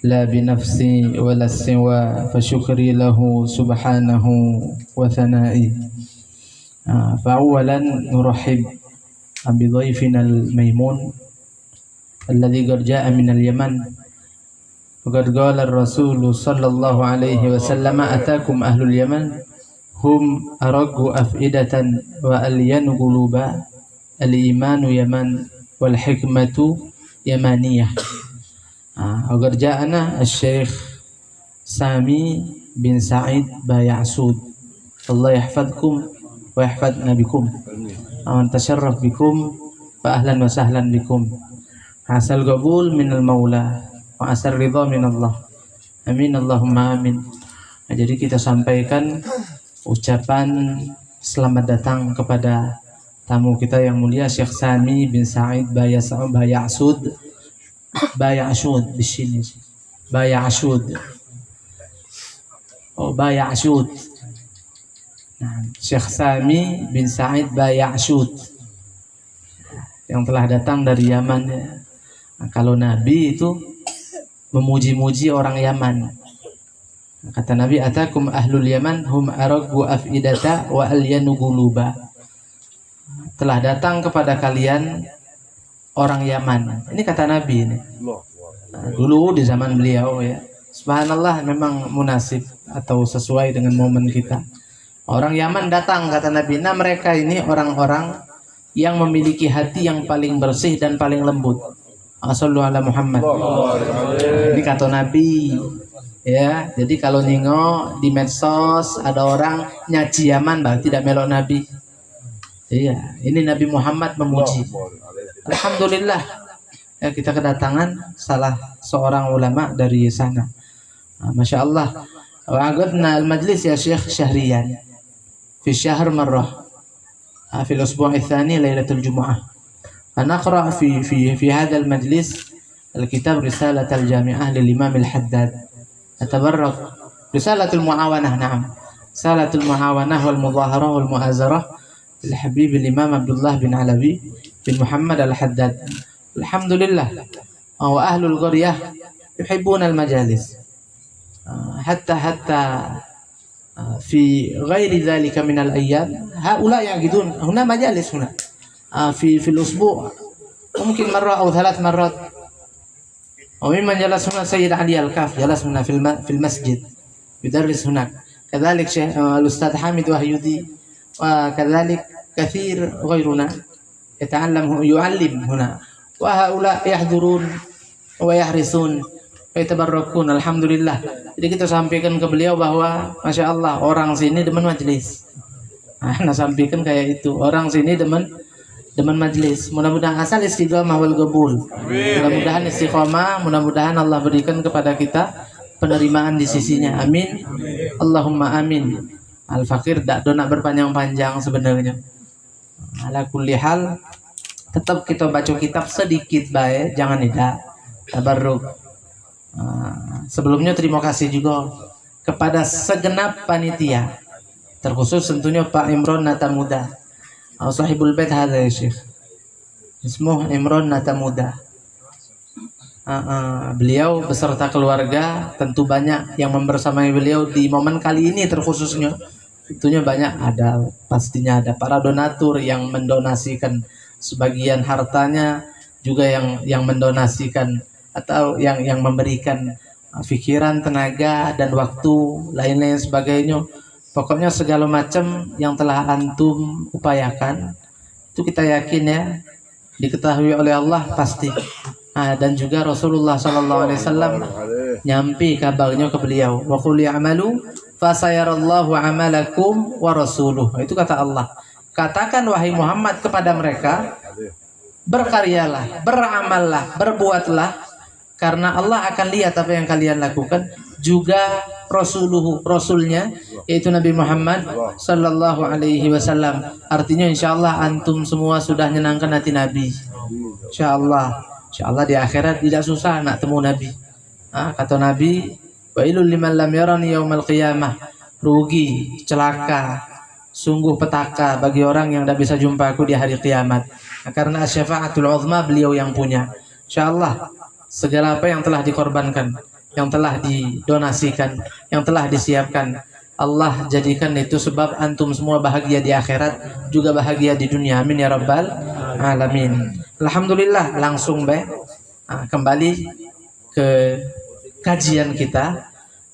la bi nafsi wa la siwa fa syukri lahu subhanahu wa thana'i. Ah, fa awwalan nurahhib bi dhaifina al-maimun alladhi qad jaa minal Yaman. Wa qad qala ar-Rasulu sallallahu alaihi wasallam, "Atakum ahlul Yaman, hum araqu af'idatan wa alyanu quluba, al-imanu Yaman, wal hikmatu Yamaniyah." Ah, wa qad ja'ana asy-Syaikh Sami bin Sa'id Bayasud. Allah yahfadkum wa yahfadna bikum. Wa man tasyarraf bikum, fa ahlan wa sahlan bikum. Asal qabul minal maula, wa asal ridha minallah. Amin, Allahumma amin. Nah, jadi kita sampaikan ucapan selamat datang kepada tamu kita yang mulia, Syekh Sami bin Sa'id Bayas-, Bayasud. Bayasud di sini. Bayasud. Oh, Bayasud. Nah, Syekh Sami bin Sa'id Bayasud yang telah datang dari Yaman, ya. Nah, kalau Nabi itu memuji-muji orang Yaman. Kata Nabi, "Atakum ahlul Yaman, hum araqu af'idata wa alyanu quluba." Telah datang kepada kalian orang Yaman. Ini kata Nabi ini. Nah, dulu di zaman beliau, ya. Subhanallah, memang munasib atau sesuai dengan momen kita. Orang Yaman datang, kata Nabi. Nah, mereka ini orang-orang yang memiliki hati yang paling bersih dan paling lembut. Sallu ala Muhammad. Ini kata Nabi. Ya, jadi kalau nengok di medsos ada orang nyaci Yaman, berarti tidak melok Nabi. Iya, ini Nabi Muhammad memuji. Alhamdulillah. Ya, kita kedatangan salah seorang ulama dari sana. Ah, Masya Allah. Wa aqadna al-majlis ya Syekh syahriyan. Fi syahr marrah. Ah, fil usbu'i tsani lailatul jumu'ah. Fa naqra fi, fi, fi hadzal majlis al-kitab Risalatal Jami'ah lil Imam al-Haddad. Natabarrak. Risalatul Muawanah, na'am. Risalatul Muawanah wal Mudhaharah wal Mu'azarah lil Habib al Imam Abdullah bin Alawi bin Muhammad al-Haddad. Alhamdulillah. Wa ahlul qaryah yuhibbunal majalis. Ah, hatta, hatta, ah, fi ghairi dzalika minal ayyam, haula yaqidun huna majalis huna. Ah, fi, fil usbu', mungkin marrah atau thalath marrat. Wa mimman jalas huna Sayyid Ali Al-Kaf, jalas huna fil ma-, fil masjid. Yudarris hunak. Kadzalik Syekh, ah, Al-Ustadz Hamid Wahyudi. Wa kadzalik katsir ghairuna. Yata'allam hu-, yu'allim huna. Wa haula yahdurun wa yahrisun wa yatabarrakun. Alhamdulillah. Jadi kita sampaikan ke beliau bahwa, Masya Allah, orang sini demen majlis. Nah, nah, sampaikan kayak itu. Orang sini demen, demen majlis. Mudah-mudahan asal istiqamah wal qabul. Mudah-mudahan istiqamah, mudah-mudahan Allah berikan kepada kita penerimaan di sisinya. Amin. Allahumma amin. Al-Fakir dak do nak berpanjang-panjang sebenarnya. Ala kulli hal, tetap kita baca kitab sedikit bae, jangan idak. Tabarruk. Ah, sebelumnya terima kasih juga kepada segenap panitia, terkhusus tentunya Pak Imron Natamuda. Ah, sahibul bait hadza ya Syekh. Ismuh Imron Natamuda. Ah, ah, beliau beserta keluarga tentu banyak yang membersamai beliau di momen kali ini terkhususnya. Tentunya banyak, ada, pastinya ada para donatur yang mendonasikan sebagian hartanya, juga yang, yang mendonasikan atau yang, yang memberikan pikiran, tenaga, dan waktu, lain-lain sebagainya. Pokoknya segala macam yang telah antum upayakan, itu kita yakin ya, diketahui oleh Allah pasti. Ah, dan juga Rasulullah sallallahu alaihi wasallam nyampe kabarnya ke beliau. Wa qul ya'malu fasayarallahu amalakum wa rasuluh. Itu kata Allah. Katakan wahai Muhammad kepada mereka, berkaryalah, beramallah, berbuatlah, karena Allah akan lihat apa yang kalian lakukan, juga rasuluhu, rasulnya, yaitu Nabi Muhammad sallallahu alaihi wasallam. Artinya, insyaallah antum semua sudah nyenangkan hati Nabi. Insyaallah, insyaallah di akhirat tidak susah nak temu Nabi. Ah, kata Nabi, "Wailul liman lam yarani yaumal qiyamah." Rugi, celaka, sungguh petaka bagi orang yang tidak bisa jumpa aku di hari kiamat. Nah, karena syafaatul uzma beliau yang punya. Insyaallah, segala apa yang telah dikorbankan, yang telah didonasikan, yang telah disiapkan, Allah jadikan itu sebab antum semua bahagia di akhirat, juga bahagia di dunia. Amin ya rabbal alamin. Alhamdulillah, langsung be. Ah, kembali ke kajian kita.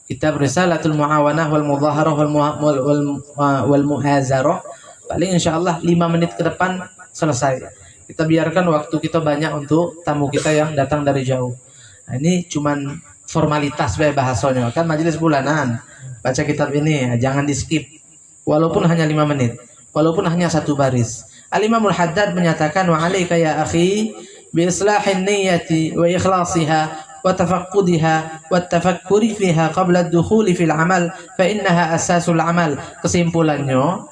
Kita berisalatul muawanah wal mudaharah wal, mu- wal, wal, ah, wal muazarah. Paling insyaallah lima menit ke depan selesai. Kita biarkan waktu kita banyak untuk tamu kita yang datang dari jauh. Nah, ini cuman formalitas be bahasanya. Kan majelis bulanan. Baca kitab ini, jangan di-skip. Walaupun hanya lima menit. Walaupun hanya satu baris. Al-Imamul Haddad menyatakan, "Wa alaika ya akhi bi islahin niyyati wa ikhlasiha wa tafaqqudiha wa tafakkuri fiha qabla dukhuli fil amal, fa innaha asasul amal." Kesimpulannya,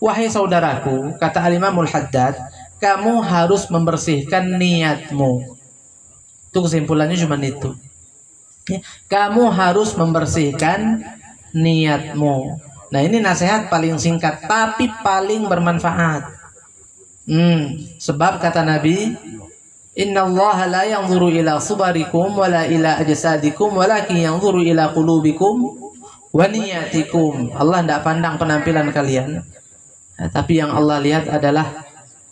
wahai saudaraku, kata Al-Imamul Haddad, kamu harus membersihkan niatmu. Itu kesimpulannya cuma itu. Ya, kamu harus membersihkan niatmu. Nah, ini nasihat paling singkat tapi paling bermanfaat. Hmm, sebab kata Nabi, "Innallaha la yanzuru ila subarikum wala ila ajsadikum walakin yanzuru ila qulubikum wa niyatikum." Allah ndak pandang penampilan kalian. Nah, tapi yang Allah lihat adalah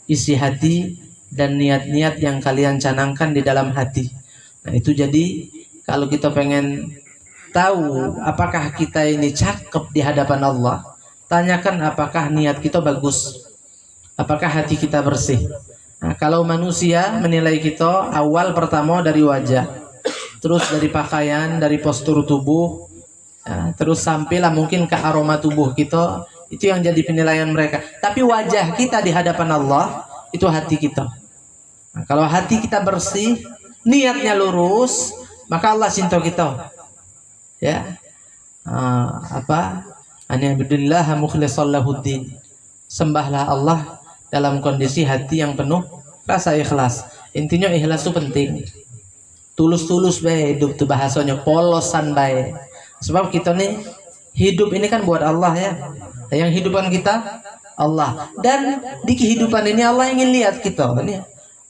isi hati dan niat-niat yang kalian canangkan di dalam hati. Nah, itu jadi kalau kita pengen tahu apakah kita ini cakep di hadapan Allah, tanyakan apakah niat kita bagus, apakah hati kita bersih. Nah, kalau manusia menilai kita awal pertama dari wajah, terus dari pakaian, dari postur tubuh, ya, terus sampailah mungkin ke aroma tubuh kita, itu yang jadi penilaian mereka. Tapi wajah kita di hadapan Allah, itu hati kita. Nah, kalau hati kita bersih, niatnya lurus, maka Allah cinta kita. Ya. Ah, apa? "Ani'budillaha mukhlishan lahuddin." Sembahlah Allah dalam kondisi hati yang penuh rasa ikhlas. Intinya ikhlas itu penting. Tulus-tulus bae hidup tu bahasanya, polosan bae. Sebab kita ni hidup ini kan buat Allah ya. Yang hidupkan kita Allah. Dan di kehidupan ini Allah ingin lihat kita. Ini,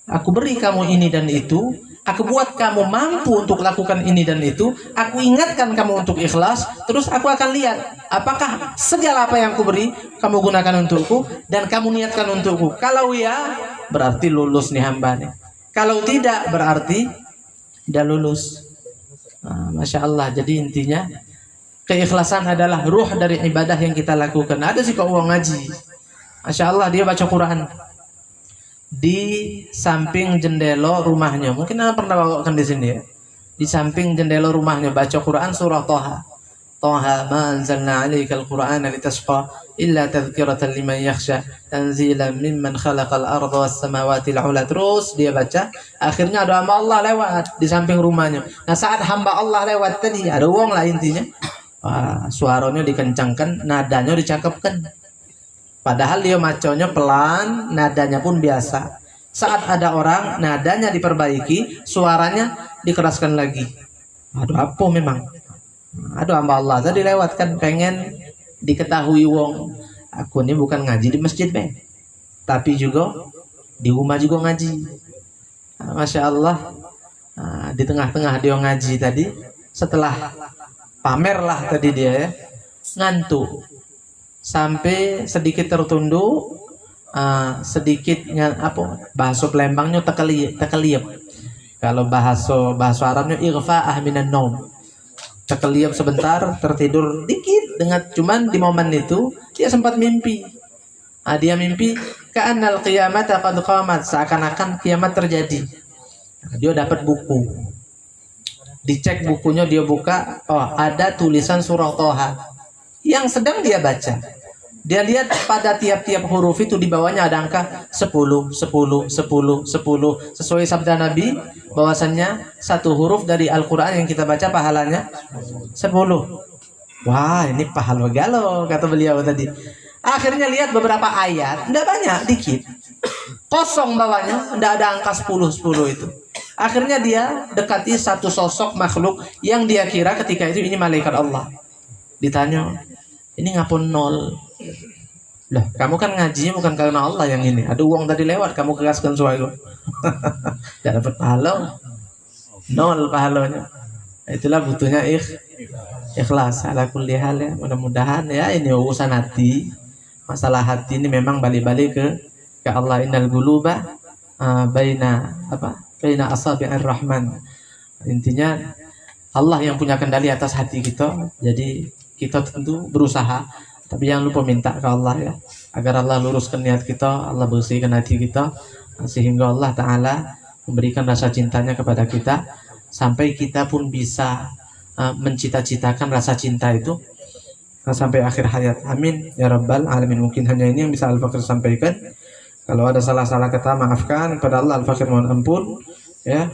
aku beri kamu ini dan itu, aku buat kamu mampu untuk lakukan ini dan itu, aku ingatkan kamu untuk ikhlas, terus aku akan lihat apakah segala apa yang aku beri kamu gunakan untukku dan kamu niatkan untukku. Kalau ya, berarti lulus nih hamba nih. Kalau tidak, berarti tidak lulus. Nah, Masya Allah. Jadi intinya, keikhlasan adalah ruh dari ibadah yang kita lakukan. Ada sih kok wong ngaji. Masya Allah, dia baca Quran di samping jendela rumahnya. Mungkin anda pernah bawakan di sini ya. Di samping jendela rumahnya baca Quran surah Toha. Toha ma anzalna alaikal Qur'ana litasqa illa tadhkiratan liman yakhsha tanzilan mimman khalaqal arda was samawati al ula. Terus dia baca, akhirnya ada hamba Allah lewat di samping rumahnya. Nah, saat hamba Allah lewat tadi, ada wong lah intinya. Wah, suaranya dikencangkan, nadanya dicakepkan. Padahal dia maconyo pelan, nadanya pun biasa. Saat ada orang, nadanya diperbaiki, suaranya dikeraskan lagi. Aduh, apa memang? Aduh, hamba Allah tadi lewat kan pengen diketahui wong. Aku ni bukan ngaji di masjid, Bang. Tapi juga di rumah juga ngaji. Ah, Masya Allah. Ah, di tengah-tengah dia ngaji tadi, setelah pamer lah tadi dia ya, ngantuk. Sampai sedikit tertunduk, ah, sedikit nga- apa, bahasa Palembangnya tekeli- tekeliep. Kalau bahasa bahasa Arabnya ighfa'ah minan naum. Cekeliup sebentar, tertidur dikit, dengar, cuman di momen itu dia sempat mimpi. Ah, dia mimpi, "Ka'annal qiyamata qad qamat," seakan-akan kiamat terjadi. Nah, dia dapat buku. Dicek bukunya, dia buka, oh, ada tulisan surah Toha yang sedang dia baca. Dia lihat pada tiap-tiap huruf itu di bawahnya ada angka sepuluh, sepuluh, sepuluh, sepuluh. Sesuai sabda Nabi, bahwasannya satu huruf dari Al-Quran yang kita baca pahalanya sepuluh. Wah, ini pahala galo, kata beliau tadi. Akhirnya lihat beberapa ayat, ndak banyak, dikit. Kosong bawahnya, ndak ada angka sepuluh, sepuluh itu. Akhirnya dia dekati satu sosok makhluk yang dia kira ketika itu ini malaikat Allah. Ditanya, "Ini ngapo nol?" "Lah, kamu kan ngajinya bukan karena Allah yang ini. Ada uang tadi lewat, kamu keraskan suara." Tidak dapat pahala. Nol pahalanya. Itulah butuhnya ikh, ikhlas. Ala kulli hal ya, mudah-mudahan ya, ini urusan hati. Masalah hati ini memang balik-balik ke, ke Allah. Innal quluba, ah, baina, apa? Baina asabi'ir rahman. Intinya Allah yang punya kendali atas hati kita. Jadi kita tentu berusaha, tapi jangan lupa minta ke Allah ya, agar Allah luruskan niat kita, Allah bersihkan hati kita, sehingga Allah Ta'ala memberikan rasa cintanya kepada kita, sampai kita pun bisa, eh, mencita-citakan rasa cinta itu, eh, sampai akhir hayat. Amin ya rabbal alamin. Mungkin hanya ini yang bisa Al-Fakir sampaikan. Kalau ada salah-salah kata, maafkan. Kepada Allah, Al-Fakir mohon ampun. Ya.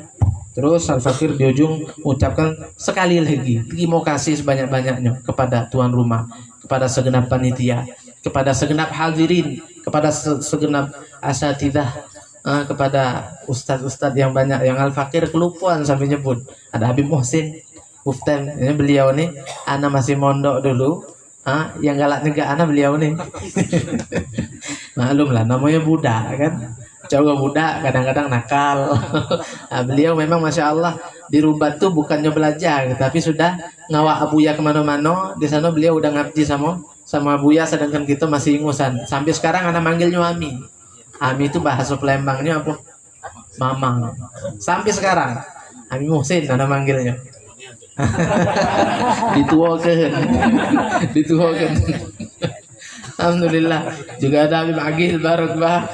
Terus Al-Fakir di ujung ucapkan sekali lagi terima kasih sebanyak-banyaknya kepada tuan rumah, kepada segenap panitia, kepada segenap hadirin, kepada se- segenap asatidah, eh, kepada ustaz-ustaz yang banyak yang Al-Fakir kelupaan sampai nyebut. Ada Habib Muhsin, Uftem, ini beliau ni, ana masih mondok dulu. Ha, yang galak nyegak ana beliau ni. Maklum lah, namanya budak kan. Coba budak kadang-kadang nakal. Ha, beliau memang masya Allah di Rubat tu bukannya belajar, tapi sudah ngawak Abuya kemana-mana. Di sana beliau udah ngabdi sama sama Abuya, sedangkan kita masih ingusan. Sampai sekarang ana manggilnya Ami. Ami itu bahasa Palembangnya apa? Mamang. Sampai sekarang Ami Muhsin ana manggilnya. Dituakan. Dituakan. Alhamdulillah. Juga ada Habib Agil Barok, bah.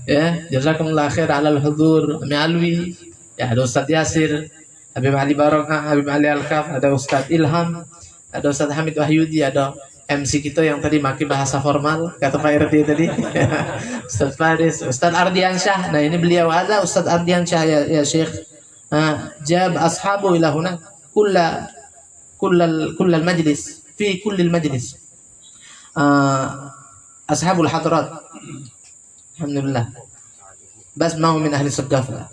Ya, jazakumullah khair alal hudur. Ami Alwi. Ya, ada Ustaz Yasir. Habib Ali Barok, Habib Ali Alkaf, ada Ustaz Ilham, ada Ustaz Hamid Wahyudi, ada M C kita yang tadi make bahasa formal, kata Pak R T tadi. Ustaz Faris, Ustaz Ardiansyah. Nah, ini beliau ada Ustaz Ardiansyah ya, ya Syekh. Ah, jab ashabu ilahuna kulla kullal kullal majlis fi kullil majlis. Ah, ashabul hadrat. Alhamdulillah. Bas mau min ahli segaf lah.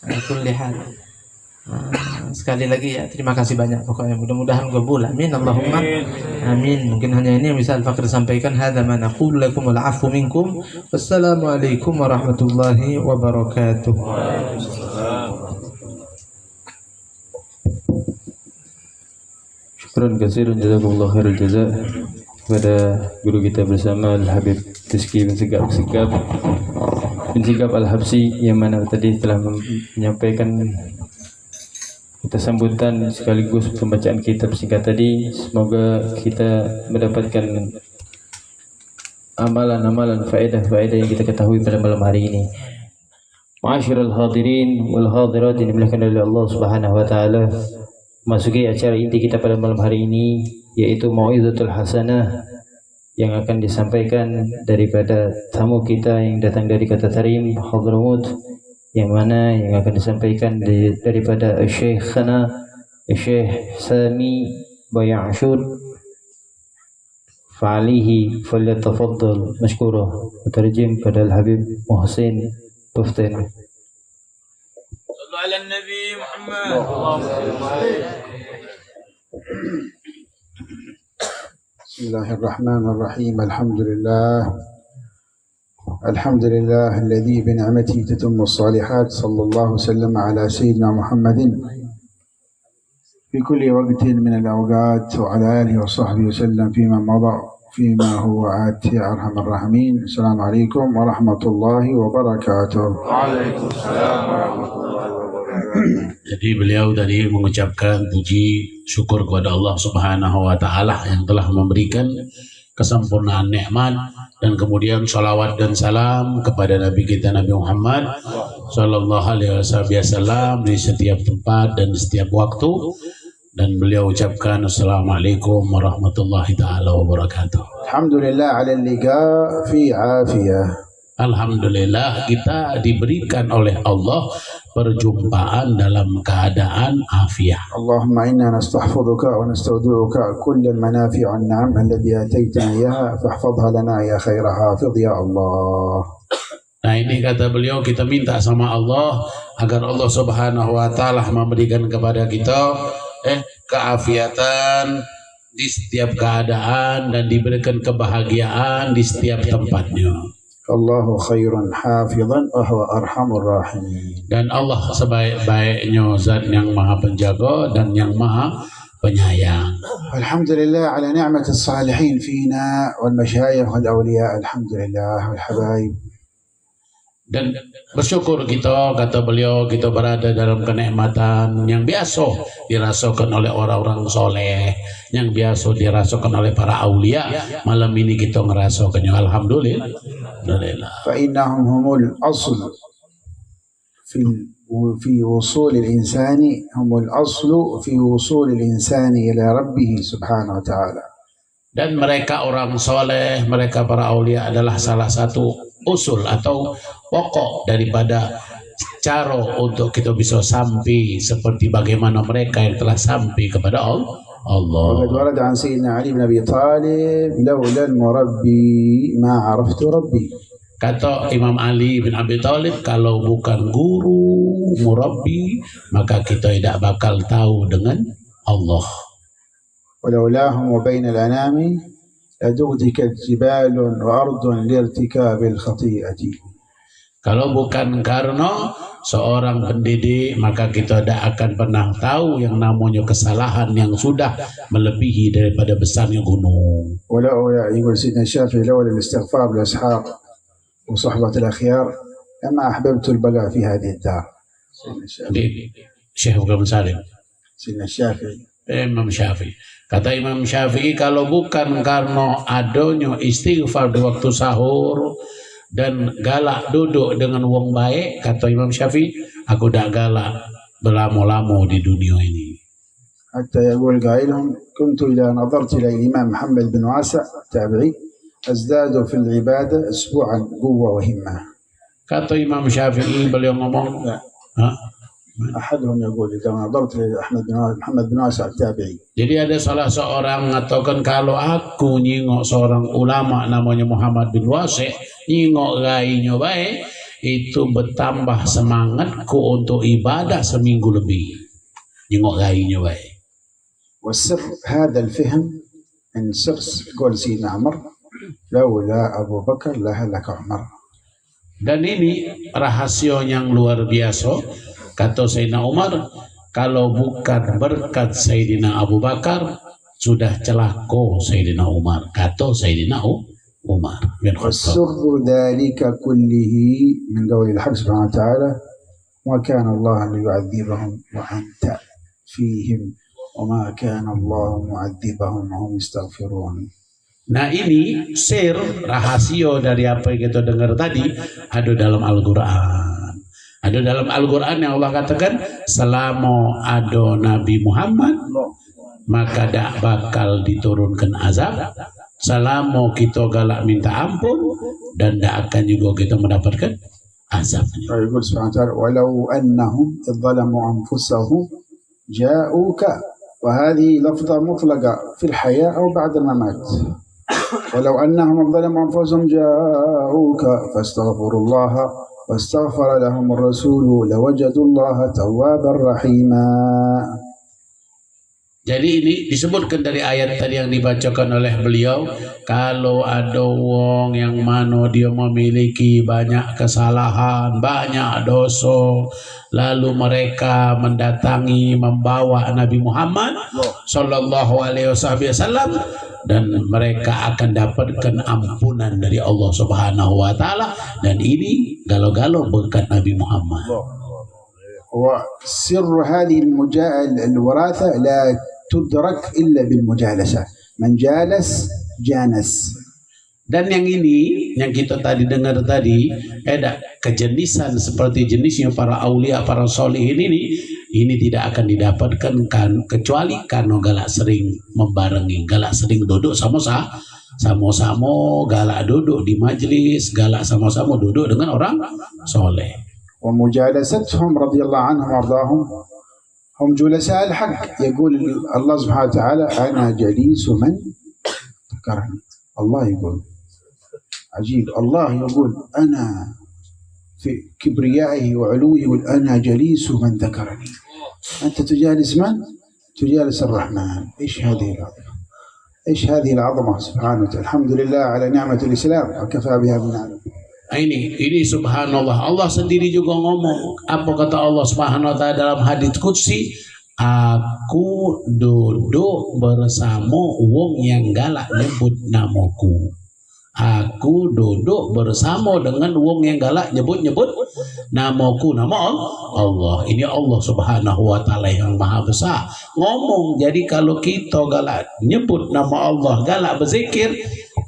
Ala kulli hal. Ah, sekali lagi ya, terima kasih banyak pokoknya. Mudah-mudahan kabul. Amin. Allahumma amin. Mungkin hanya ini yang bisa Al-Fakir sampaikan. Hadza ma naqulu lakum wal afu minkum. Wassalamualaikum warahmatullahi wabarakatuh. Syukran katsiran, jazakumullah khairul jaza kepada guru kita bersama Al Habib Rizki bin Sigap, Sigap bin Sigap Al Habsyi, yang mana tadi telah menyampaikan kita sambutan sekaligus pembacaan kitab singkat tadi. Semoga kita mendapatkan amalan-amalan, faedah-faedah yang kita ketahui pada malam hari ini. Ma'asyiral hadirin wal hadirat yang dimuliakan oleh Allah Subhanahu wa taala, masuki acara inti kita pada malam hari ini, yaitu mau'izatul hasanah yang akan disampaikan daripada tamu kita yang datang dari Kota Tarim, Hadramaut, yang mana yang akan disampaikan di, daripada Syekhana Syekh Sami Baya Ashur. Fa'alihi falyatafaddal mashkura. Mutarjim pada Al Habib Muhsin Tuftin. Sallu ala Nabi Muhammad. بسم الله الرحمن الرحيم. الحمد لله. الحمد لله الذي بنعمته تتم الصالحات. صلى الله وسلم على سيدنا محمد في كل وقت من الأوقات وعلى آله وصحبه وسلم فيما مضى فيما هو آت يا أرحم الراحمين. السلام عليكم ورحمة الله وبركاته. وعليكم السلام ورحمة الله وبركاته. Jadi beliau tadi mengucapkan puji syukur kepada Allah Subhanahu wa Ta'ala yang telah memberikan kesempurnaan nikmat, dan kemudian salawat dan salam kepada Nabi kita Nabi Muhammad sallallahu alaihi wasallam di setiap tempat dan setiap waktu. Dan beliau ucapkan, "Assalamualaikum warahmatullahi taala wabarakatuh." الحمد لله على اللقاء في عافية. Alhamdulillah, kita diberikan oleh Allah perjumpaan dalam keadaan afiah. اللهم إنا نستحفظك ونستودعك كل المنافع والنعم الذي آتيتنا إياها فاحفظها لنا يا خير حافظ يا الله. Nah, ini kata beliau, kita minta sama Allah agar Allah Subhanahu wa Ta'ala memberikan kepada kita, eh, keafiatan di setiap keadaan dan diberikan kebahagiaan di setiap tempatnya. الله خير حافظا وهو أرحم الراحمين. Dan Allah sebaik-baiknya Zat yang Maha Penjaga dan yang Maha Penyayang. الحمد لله على نعمة الصالحين فينا والمشايخ والأولياء. الحمد لله والحبايب. Dan bersyukur kita, kata beliau, kita berada dalam kenikmatan yang biasa dirasakan oleh orang-orang soleh, yang biasa dirasakan oleh para aulia. Malam ini kita ngerasakannya. Alhamdulillah. Alhamdulillah. فإنهم هم الأصل في ال-، في وصول الإنسان، هم الأصل في وصول الإنسان إلى ربه سبحانه وتعالى. Dan mereka orang soleh, mereka para aulia adalah salah satu usul atau pokok daripada cara untuk kita bisa sampai seperti bagaimana mereka yang telah sampai kepada Allah. وقد ورد عن سيدنا علي بن أبي طالب: لولا المربي ما عرفت ربي. Kata Imam Ali bin Abi Thalib, kalau bukan guru, murabbi, maka kita tidak bakal tahu dengan Allah. ولولاهم وبين الأنام لدكدكت جبال وأرض لارتكاب الخطيئة. Kalau bukan karena seorang pendidik, maka kita tidak akan pernah tahu yang namanya kesalahan yang sudah melebihi daripada besarnya gunung. ولولا، يقول سيدنا الشافعي: لولا الاستغفار بالأسحار وصحبة الأخيار لما أحببت البلاء في هذه الدار. سيدنا الشافعي. Di Syekh Abdul Salim. سيدنا الشافعي. Imam Syafi'i. Kata Imam Syafi'i, kalau bukan karena adanya istighfar di waktu sahur dan galak duduk dengan wong baik, kata Imam Syafi'i, aku dak galak belamo-lamo di dunia ini. حتى يقول قائلهم: كنت إذا نظرت إلى الإمام محمد بن واسع التابعي أزداد في العبادة أسبوعا قوة وهمة. Kata Imam Syafi'i, beliau ngomong, ya. Ha? أحدهم يقول: إذا نظرت إلى أحمد بن، محمد بن واسع التابعي. Jadi ada salah seorang mengatakan, kalau aku nyingok seorang ulama namanya Muhammad bin Wasi', nyingok gainyo bae, itu bertambah semangatku untuk ibadah seminggu lebih. Nyingok gainyo bae. وسر هذا الفهم، من سر قول سيدنا عمر: لولا أبو بكر لهلك عمر. Dan ini rahasia yang luar biasa, kata Sayyidina Umar, kalau bukan berkat Sayyidina Abu Bakar, sudah celaka Sayyidina Umar, kata Sayyidina U-, Umar bin Khattab. وسر ذلك كله من قول الحق سبحانه وتعالى: وما كان الله ليعذبهم وأنت فيهم وما كان الله معذبهم وهم يستغفرون. Nah, ini sir, rahasia dari apa yang kita dengar tadi, ada dalam Al-Quran. Ada dalam Al-Quran yang Allah katakan, selama ada Nabi Muhammad, maka dak bakal diturunkan azab. Selama kita galak minta ampun, dan dak akan juga kita mendapatkan azabnya. ويقول سبحانه وتعالى: ولو أنهم إذ ظلموا أنفسهم جاءوك، وهذه لفظة مطلقة في الحياة أو بعد الممات. ولو أنهم ظلموا أنفسهم جاءوك فاستغفروا الله واستغفر لهم الرسول لوجدوا الله توابا رحيما. Jadi ini disebutkan dari ayat tadi yang dibacakan oleh beliau, kalau ada wong yang mano dia memiliki banyak kesalahan, banyak dosa, lalu mereka mendatangi, membawa Nabi Muhammad sallallahu alaihi wasallam, dan mereka akan dapatkan ampunan dari Allah Subhanahu wa Ta'ala. Dan ini galo-galo berkat Nabi Muhammad. وسر هذه المجا-، الوراثة لا تدرك إلا بالمجالسة. من جالس جانس. Dan yang ini, yang kita tadi dengar tadi, eh, dak, kejenisan seperti jenisnya para aulia, para solihin ini, ini tidak akan didapatkan kan, kecuali karena galak sering membarengi, galak sering duduk sama sa-, sama-sama, galak duduk di majlis, galak sama-sama duduk dengan orang soleh. ومجالستهم رضي الله عنهم وأرضاهم هم جلساء الحق. يقول الله سبحانه وتعالى: "أنا جليس من ذكرني". الله يقول. عجيب، الله يقول: "أنا في كبريائه وعلوه يقول: أنا جليس من ذكرني". أنت تجالس من؟ تجالس الرحمن. إيش هذه العظمة؟ إيش هذه العظمة سبحانه وتعالى؟ الحمد لله على نعمة الإسلام، وكفى بها من نعمة. Ini, ini subhanallah. Allah sendiri juga ngomong. Apa kata Allah Subhanahu wa Ta'ala dalam hadits qudsi? "Aku duduk bersama wong yang galak nyebut namaku." Aku duduk bersama dengan wong yang galak nyebut-nyebut namaku, nama Al-, Allah. Ini Allah Subhanahu wa Ta'ala yang Maha Besar. Ngomong, jadi kalau kita galak nyebut nama Allah, galak berzikir,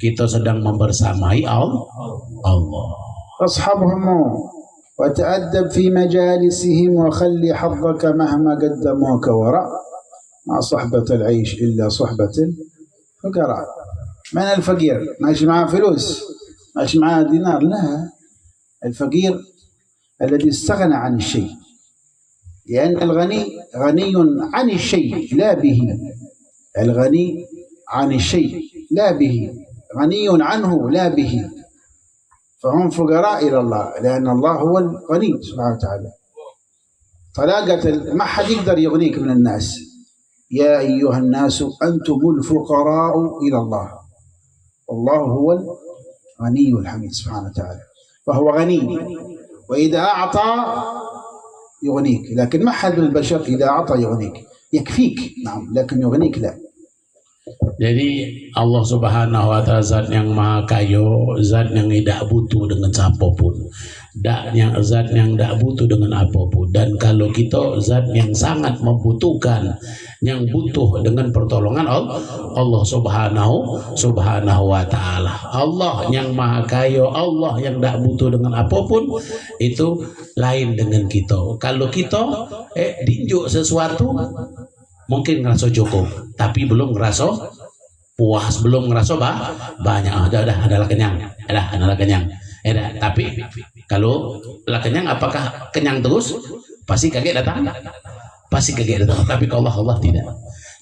kita sedang membersamai Al-, Allah. اصحبهم وتأدب في مجالسهم وخل حظك مهما قدموك وراء. ما صحبة العيش إلا صحبة الفقراء. من الفقير؟ ماشي معاه فلوس، ماشي معاه دينار، لا. الفقير الذي استغنى عن الشيء، لأن الغني غني عن الشيء لا به. الغني عن الشيء لا به، غني عنه لا به. فهم فقراء إلى الله، لأن الله هو الغني سبحانه وتعالى. طلاقة ال-، ما حد يقدر يغنيك من الناس. يا أيها الناس أنتم الفقراء إلى الله، والله هو الغني الحميد سبحانه وتعالى، فهو غني، وإذا أعطى يغنيك، لكن ما حد من البشر إذا أعطى يغنيك، يكفيك، نعم، لكن يغنيك لا. Jadi, Allah Subhanahu wa Ta'ala zat yang maha kayo, zat yang idak butuh dengan siapa pun. Dak yang, zat yang dak butuh dengan apa pun. Dan kalau kita zat yang sangat membutuhkan, yang butuh dengan pertolongan Al-, Allah Subhanahu, Subhanahu wa Ta'ala. Allah yang maha kayo, Allah yang dak butuh dengan apa pun, itu lain dengan kita. Kalau kita, eh, dinjuk sesuatu, mungkin ngeraso cukup, tapi belum ngeraso puas, belum ngeraso ba-, banyak. Ah, dah, dah, adalah kenyang. Dah, adalah kenyang. Eh, dah, tapi kalau lah kenyang, apakah kenyang terus? Pasti kagek datang. Pasti kagek datang. Tapi kalau Allah, Allah tidak.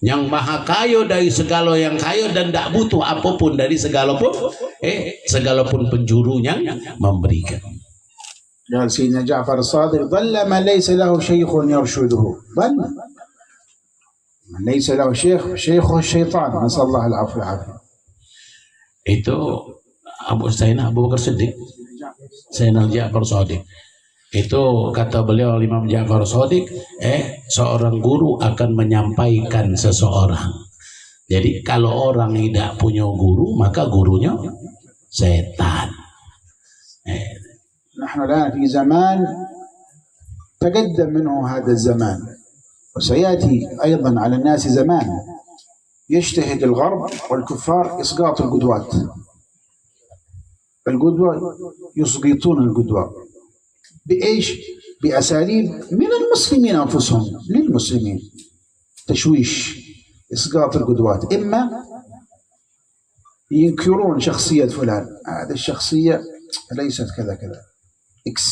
Yang maha kayo dari segala yang kayo dan dak butuh apapun dari segala pun, eh, segala pun penjuru yang memberikan. قال سيدنا جعفر الصادق: ضل من ليس له شيخ يرشده. ضل من ليس له شيخ، شيخه الشيطان. نسأل الله العفو والعافية. Itu Abu Sayyidina Abu Bakar Siddiq, Sayyidina Ja'far Shadiq. Itu kata beliau, Imam Ja'far Shadiq, eh, seorang guru akan menyampaikan seseorang. Jadi, kalau orang tidak punya guru, maka gurunya setan. Eh, نحن الآن في زمان تقدم منه هذا الزمان، وسيأتي أيضا على الناس زمان يجتهد الغرب والكفار إسقاط القدوات. القدوة، يسقطون القدوة. بإيش؟ بأساليب من المسلمين أنفسهم للمسلمين. تشويش، إسقاط القدوات. إما ينكرون شخصية فلان، هذه الشخصية ليست كذا كذا، إكس.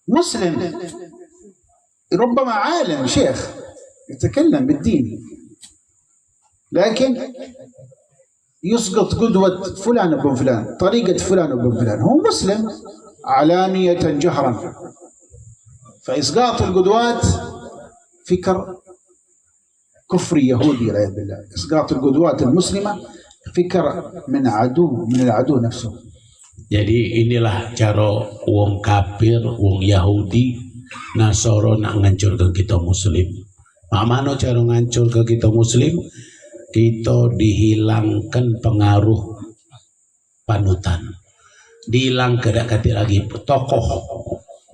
مسلم، ربما عالم، شيخ، يتكلم بالدين، لكن يسقط قدوة فلان بن فلان، طريقة فلان بن فلان. هو مسلم علانية جهرا، فإسقاط القدوات فكر كفري يهودي والعياذ بالله. إسقاط القدوات المسلمة فكر من عدو، من العدو نفسه. Jadi, inilah cara wong kafir, wong Yahudi, Nasara nak ngancurke kita Muslim. Mak mano cara ngancurke kita Muslim? Kita dihilangkan pengaruh panutan. Dihilangke, dak katik lagi tokoh.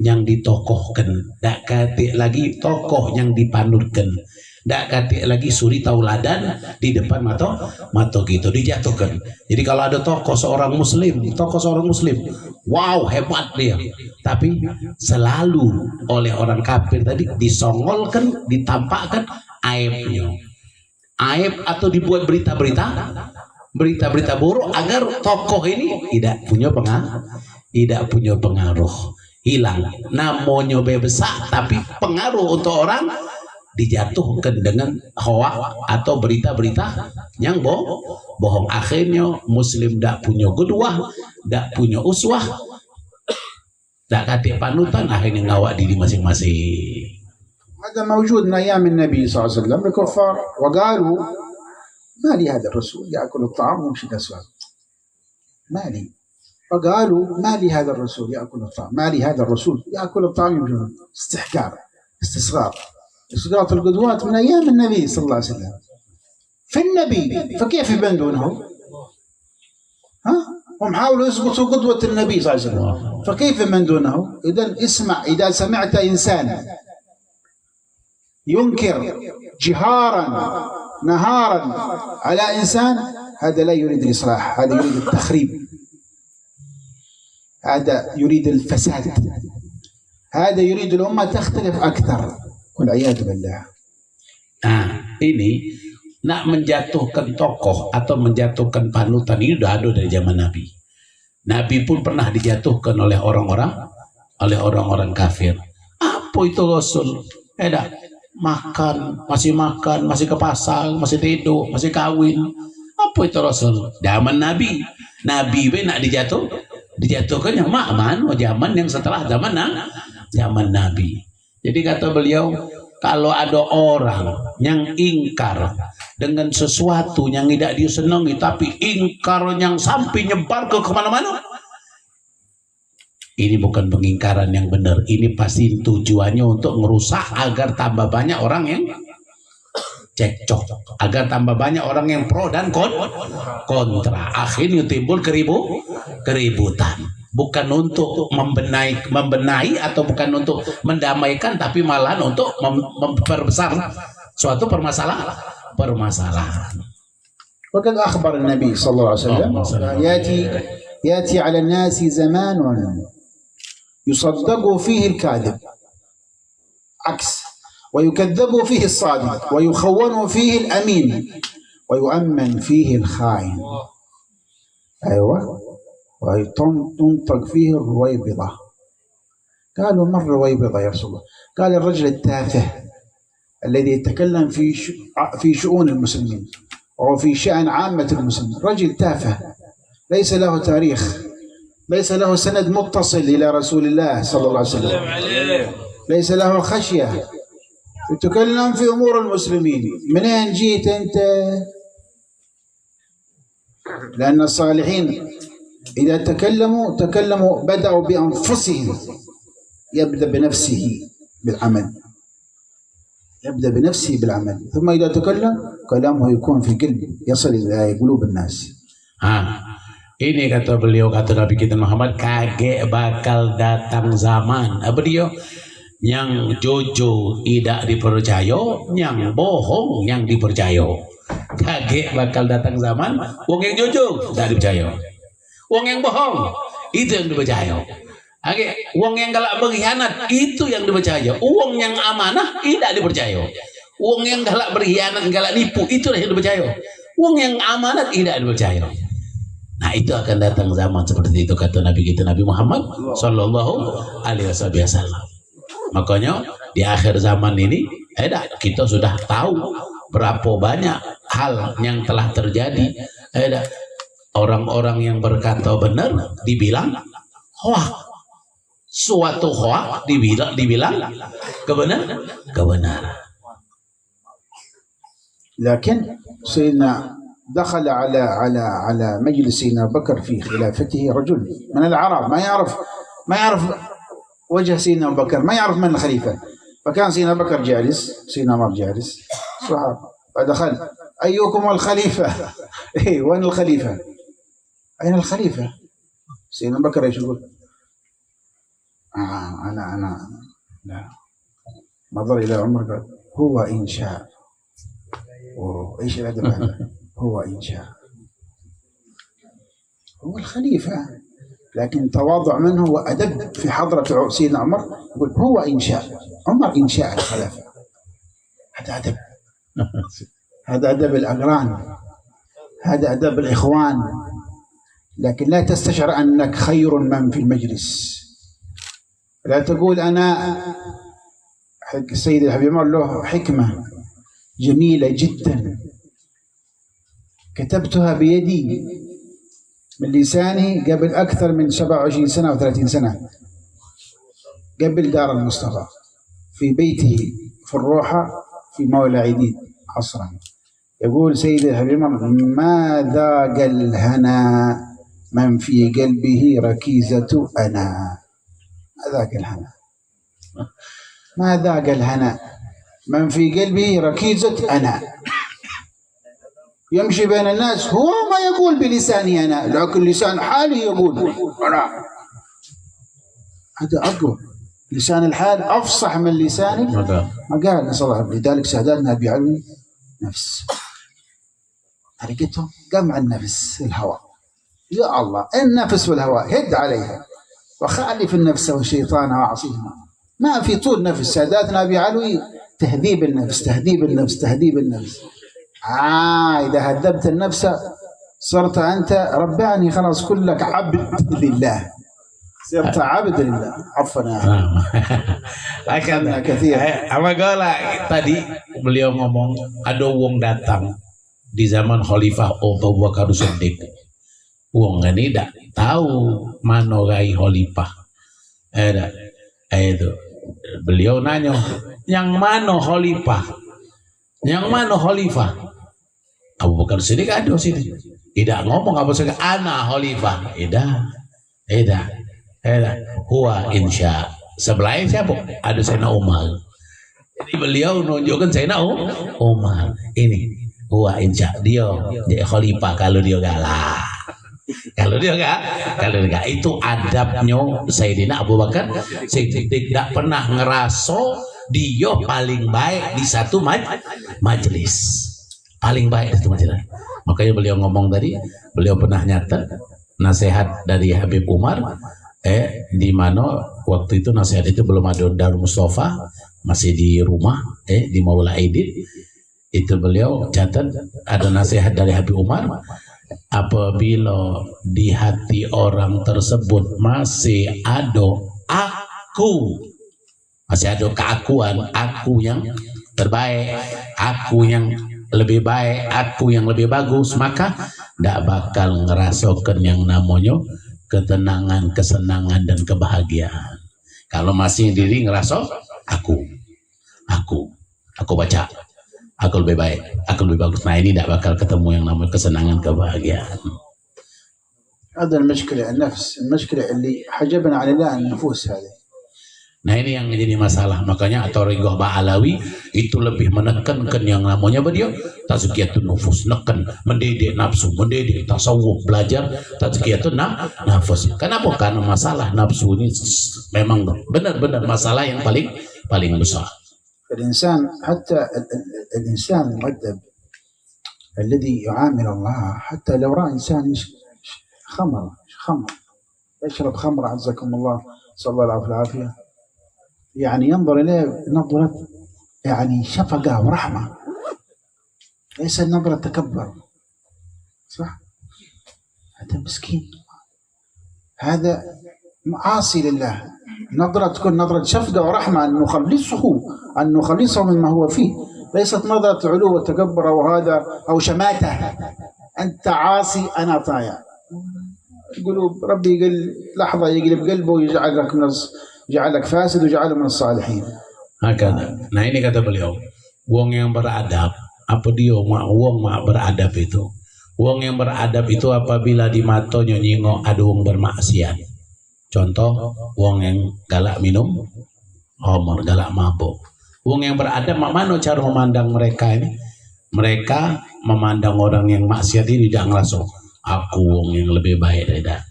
yang ditokohkan, dak katik lagi tokoh yang dipanutkan, dak katik lagi suri tauladan di depan mato, mato kito dijatuhkan. Jadi kalau ada tokoh seorang muslim, tokoh seorang muslim, wow, hebat dia. Tapi selalu oleh orang kafir tadi disongolkan, ditampakkan aibnya. Aib atau dibuat berita-berita, berita-berita buruk agar tokoh ini tidak punya pengaruh, tidak punya pengaruh, hilang. Namonyo be besak, tapi pengaruh untuk orang dijatuhkan dengan hoak atau berita-berita yang bo-, bohong. Akhirnya muslim dak punya kedua, dak punya uswah, dak katik panutan, akhirnya ngawak diri masing-masing. هذا موجود من أيام النبي صلى الله عليه وسلم، الكفار، وقالوا: "ما لي هذا الرسول يأكل الطعام ويمشي في الأسواق؟ ما لي؟" فقالوا: "ما لي هذا الرسول يأكل الطعام؟ ما لي هذا الرسول يأكل الطعام ويمشي في الأسواق؟" استحقار، استصغار، اسقاط القدوات من أيام النبي صلى الله عليه وسلم. في النبي، فكيف من دونه؟ ها؟ هم حاولوا يسقطوا قدوة النبي صلى الله عليه وسلم، فكيف من دونه؟ إذن اسمع، إذا سمعت إنسان ينكر جهارا نهارا على إنسان، هذا لا يريد الإصلاح، هذا يريد التخريب، هذا يريد الفساد، هذا يريد الأمة تختلف أكثر، والعياذ بالله. Nah, ini nak menjatuhkan tokoh atau menjatuhkan panutan ini udah ada dari zaman Nabi. Nabi pun pernah dijatuhkan oleh orang-orang, oleh orang-orang kafir. Apa itu Rasul? Eh dah, makan, masih makan, masih ke pasar, masih tidur, masih kawin. Apa itu Rasul? Zaman Nabi. Nabi be nak dijatuh, dijatuhkan yang mak mano zaman yang setelah zaman na-, zaman Nabi. Jadi kata beliau, kalau ada orang yang ingkar dengan sesuatu yang tidak disenangi, tapi ingkar yang sampai nyebar ke kemana-mana, ini bukan pengingkaran yang benar. Ini pasti tujuannya untuk merusak agar tambah banyak orang yang cekcok, agar tambah banyak orang yang pro dan kon-, kontra. Akhirnya timbul keribu-, keributan. Bukan untuk membenahi, membenahi atau bukan untuk mendamaikan, tapi malahan untuk mem-, memperbesar suatu permasalahan, permasalahan. وقد أخبر النبي صلى الله عليه وسلم: اللهم صل على محمد. يأتي، يأتي على الناس زمان يصدق فيه الكاذب، عكس، ويكذب فيه الصادق، ويخون فيه الأمين، ويؤمن فيه الخائن. أيوة. ويطن-، تنطق فيه الرويبضة. قالوا: "ما الرويبضة يا رسول الله؟" قال: "الرجل التافه الذي يتكلم في ش-، في شؤون المسلمين، أو في شأن عامة المسلمين، رجل تافه، ليس له تاريخ، ليس له سند متصل إلى رسول الله صلى الله عليه وسلم، ليس له خشية، يتكلم في أمور المسلمين. منين جيت أنت؟" لأن الصالحين إذا تكلموا، تكلموا، بدأوا بأنفسهم، يبدأ بنفسه بالعمل، يبدأ بنفسه بالعمل، ثم إذا تكلم كلامه يكون في قلب، يصل إلى قلوب الناس. Ha, ini kata beliau, kata Nabi kita Muhammad, kagek bakal datang zaman. Apa dia? Nyang jujur idak dipercayo, nyang bohong nyang dipercayo. Kagek bakal datang zaman, wong yang jujur dak dipercayo. Wong yang bohong, itu yang dipercayo. Kagek, wong yang galak berkhianat, itu yang dipercayo. Wong yang amanah, idak dipercayo. Wong yang galak berkhianat, galak nipu, itulah yang dipercayo. Wong yang amanat, idak dipercayo. Nah, itu akan datang zaman seperti itu, kata Nabi kita Nabi Muhammad sallallahu alaihi wasallam. Makanya di akhir zaman ini, eh dah, kita sudah tahu berapa banyak hal yang telah terjadi. Eh dah, orang-orang yang berkata benar dibilang hoak. Suatu hoak dibilang, dibilang kebenar-, kebenaran. لكن سيدنا دخل على، على، على مجلس سيدنا أبو بكر في خلافته رجل من الأعراب، ما يعرف، ما يعرف وجه سيدنا أبو بكر، ما يعرف من الخليفة. فكان سيدنا أبو بكر جالس، سيدنا عمر جالس، صحابة. فدخل: "أيكم الخليفة؟" إيه، وين الخليفة؟ أين الخليفة؟ سيدنا أبو بكر ايش يقول؟ آه، أنا، أنا. لا. نظر إلى عمر قال: "هو إن شاء". أوه، إيش الأدب هذا؟ "هو إن شاء". هو الخليفة، لكن تواضع منه وأدب في حضرة سيدنا عمر، يقول: "هو إن شاء". عمر إن شاء الخلافة. هذا أدب. هذا أدب الأقران، هذا أدب الإخوان. لكن لا تستشعر أنك خير من في المجلس. لا تقول أنا. حق السيد الحبيب عمر له حكمة جميلة جدا، كتبتها بيدي من لسانه قبل أكثر من سبعة وعشرين سنة أو ثلاثين سنة، قبل دار المصطفى، في بيته في الروحة في مولى عيديد عصرا. يقول سيدي الحبيب عمر: "ما ذاق الهنا من في قلبه ركيزة أنا". ما ذاق الهنا. ما ذاق الهنا من في قلبه ركيزة أنا. يمشي بين الناس، هو ما يقول بلسانه أنا، لكن لسان حاله يقول أنا. هذا أقوى. لسان الحال أفصح من لسان المقال. نسأل الله. لذلك ساداتنا أبي علوي نفس. Hari gitu, جمع النفس الهوى. يا الله، النفس والهوى، هد عليها. وخالف النفس والشيطان وعصيهما. ما في طول نفس. ساداتنا أبي علوي، تهذيب النفس، تهذيب النفس، تهذيب النفس. آه، إذا هذبت النفس، صرت أنت، ربعني، خلاص، كلك عبد لله. صرت عبد لله. عفوا يا أخي. Akan kathir. Eh, apa gola tadi beliau ngomong, ada wong datang di zaman Khalifah Abu Bakar Siddiq. Wong ini dak tahu mano rai Khalifah. Eh, dak. Eh, itu. Beliau nanyo, "Yang mano Khalifah? Yang mano Khalifah?" Abu Bakar Siddiq ada sini. Idak ngomong apa saja, "Ana Khalifah." Idak. Idak. Idak. "Huwa insya." Sebelah siapa? Ada Sayyidina Umar. Jadi beliau nunjukkan Sayyidina U-, Umar. Ini. "Huwa insya." Dia jadi khalifah kalau dia galak. Kalau dia galak, kalau dia galak. Itu adabnya Sayyidina Abu Bakar Siddiq, tidak pernah ngeraso dia paling baik di satu maj-, majlis. Paling baik di satu majlis. Makanya beliau ngomong tadi, beliau pernah nyatet nasihat dari Habib Umar, eh, di mana waktu itu nasihat itu belum ada Darul Mustafa, masih di rumah, eh, di Maula Aidit. Itu beliau catat, ada nasihat dari Habib Umar, apabila di hati orang tersebut masih ada aku, masih ada keakuan, aku yang terbaik, aku yang lebih baik, aku yang lebih bagus, maka dak bakal ngerasakan yang namanya ketenangan, kesenangan, dan kebahagiaan. Kalau masih diri ngerasa aku, aku, aku baca, aku lebih baik, aku lebih bagus. Nah, ini dak bakal ketemu yang namanya kesenangan, kebahagiaan. هذا المشكلة، النفس، المشكلة اللي حجبنا عن الله النفوس هذه. Nah, ini yang jadi masalah. Makanya Athariqah Ba'alawi itu lebih menekankan yang namanya apa dia? Tazkiyatun nufus, neken, mendidik nafsu, mendidik tasawuf, belajar tazkiyatun na-, nafus. Kenapa? Karena masalah nafsu ini memang benar-benar masalah yang paling, paling besar. الإنسان حتى ال-، ال-، ال-، الإنسان المؤدب الذي يعامل الله، حتى لو رأى إنسان يش-، خمر، خمر، يشرب خمر، عزكم الله، نسأل الله العفو والعافية، يعني، ينظر إليه نظرة، يعني، شفقة ورحمة، ليس نظرة تكبر. صح؟ هذا مسكين. هذا عاصي لله. نظرة تكون نظرة شفقة ورحمة، أن نخلصه، أن نخلصه مما هو فيه، ليست نظرة علو وتكبر أو هذا أو شماتة. أنت عاصي، أنا طايع. قلوب ربي يقل-، لحظة يقلب قلبه ويجعلك من الص-، يجعلك فاسد ويجعله من الصالحين. Hakada. Nah, ini kata beliau, wong yang beradab, apa dia mak, wong mak beradab itu? Wong yang beradab itu apabila di matonyo nyingok ada wong bermaksiat. Contoh, wong yang galak minum khamar, galak mabuk. Wong yang beradab mak mano cara memandang mereka ini? Mereka memandang orang yang maksiat ini tidak ngeraso, "Aku wong yang lebih baik dari dak."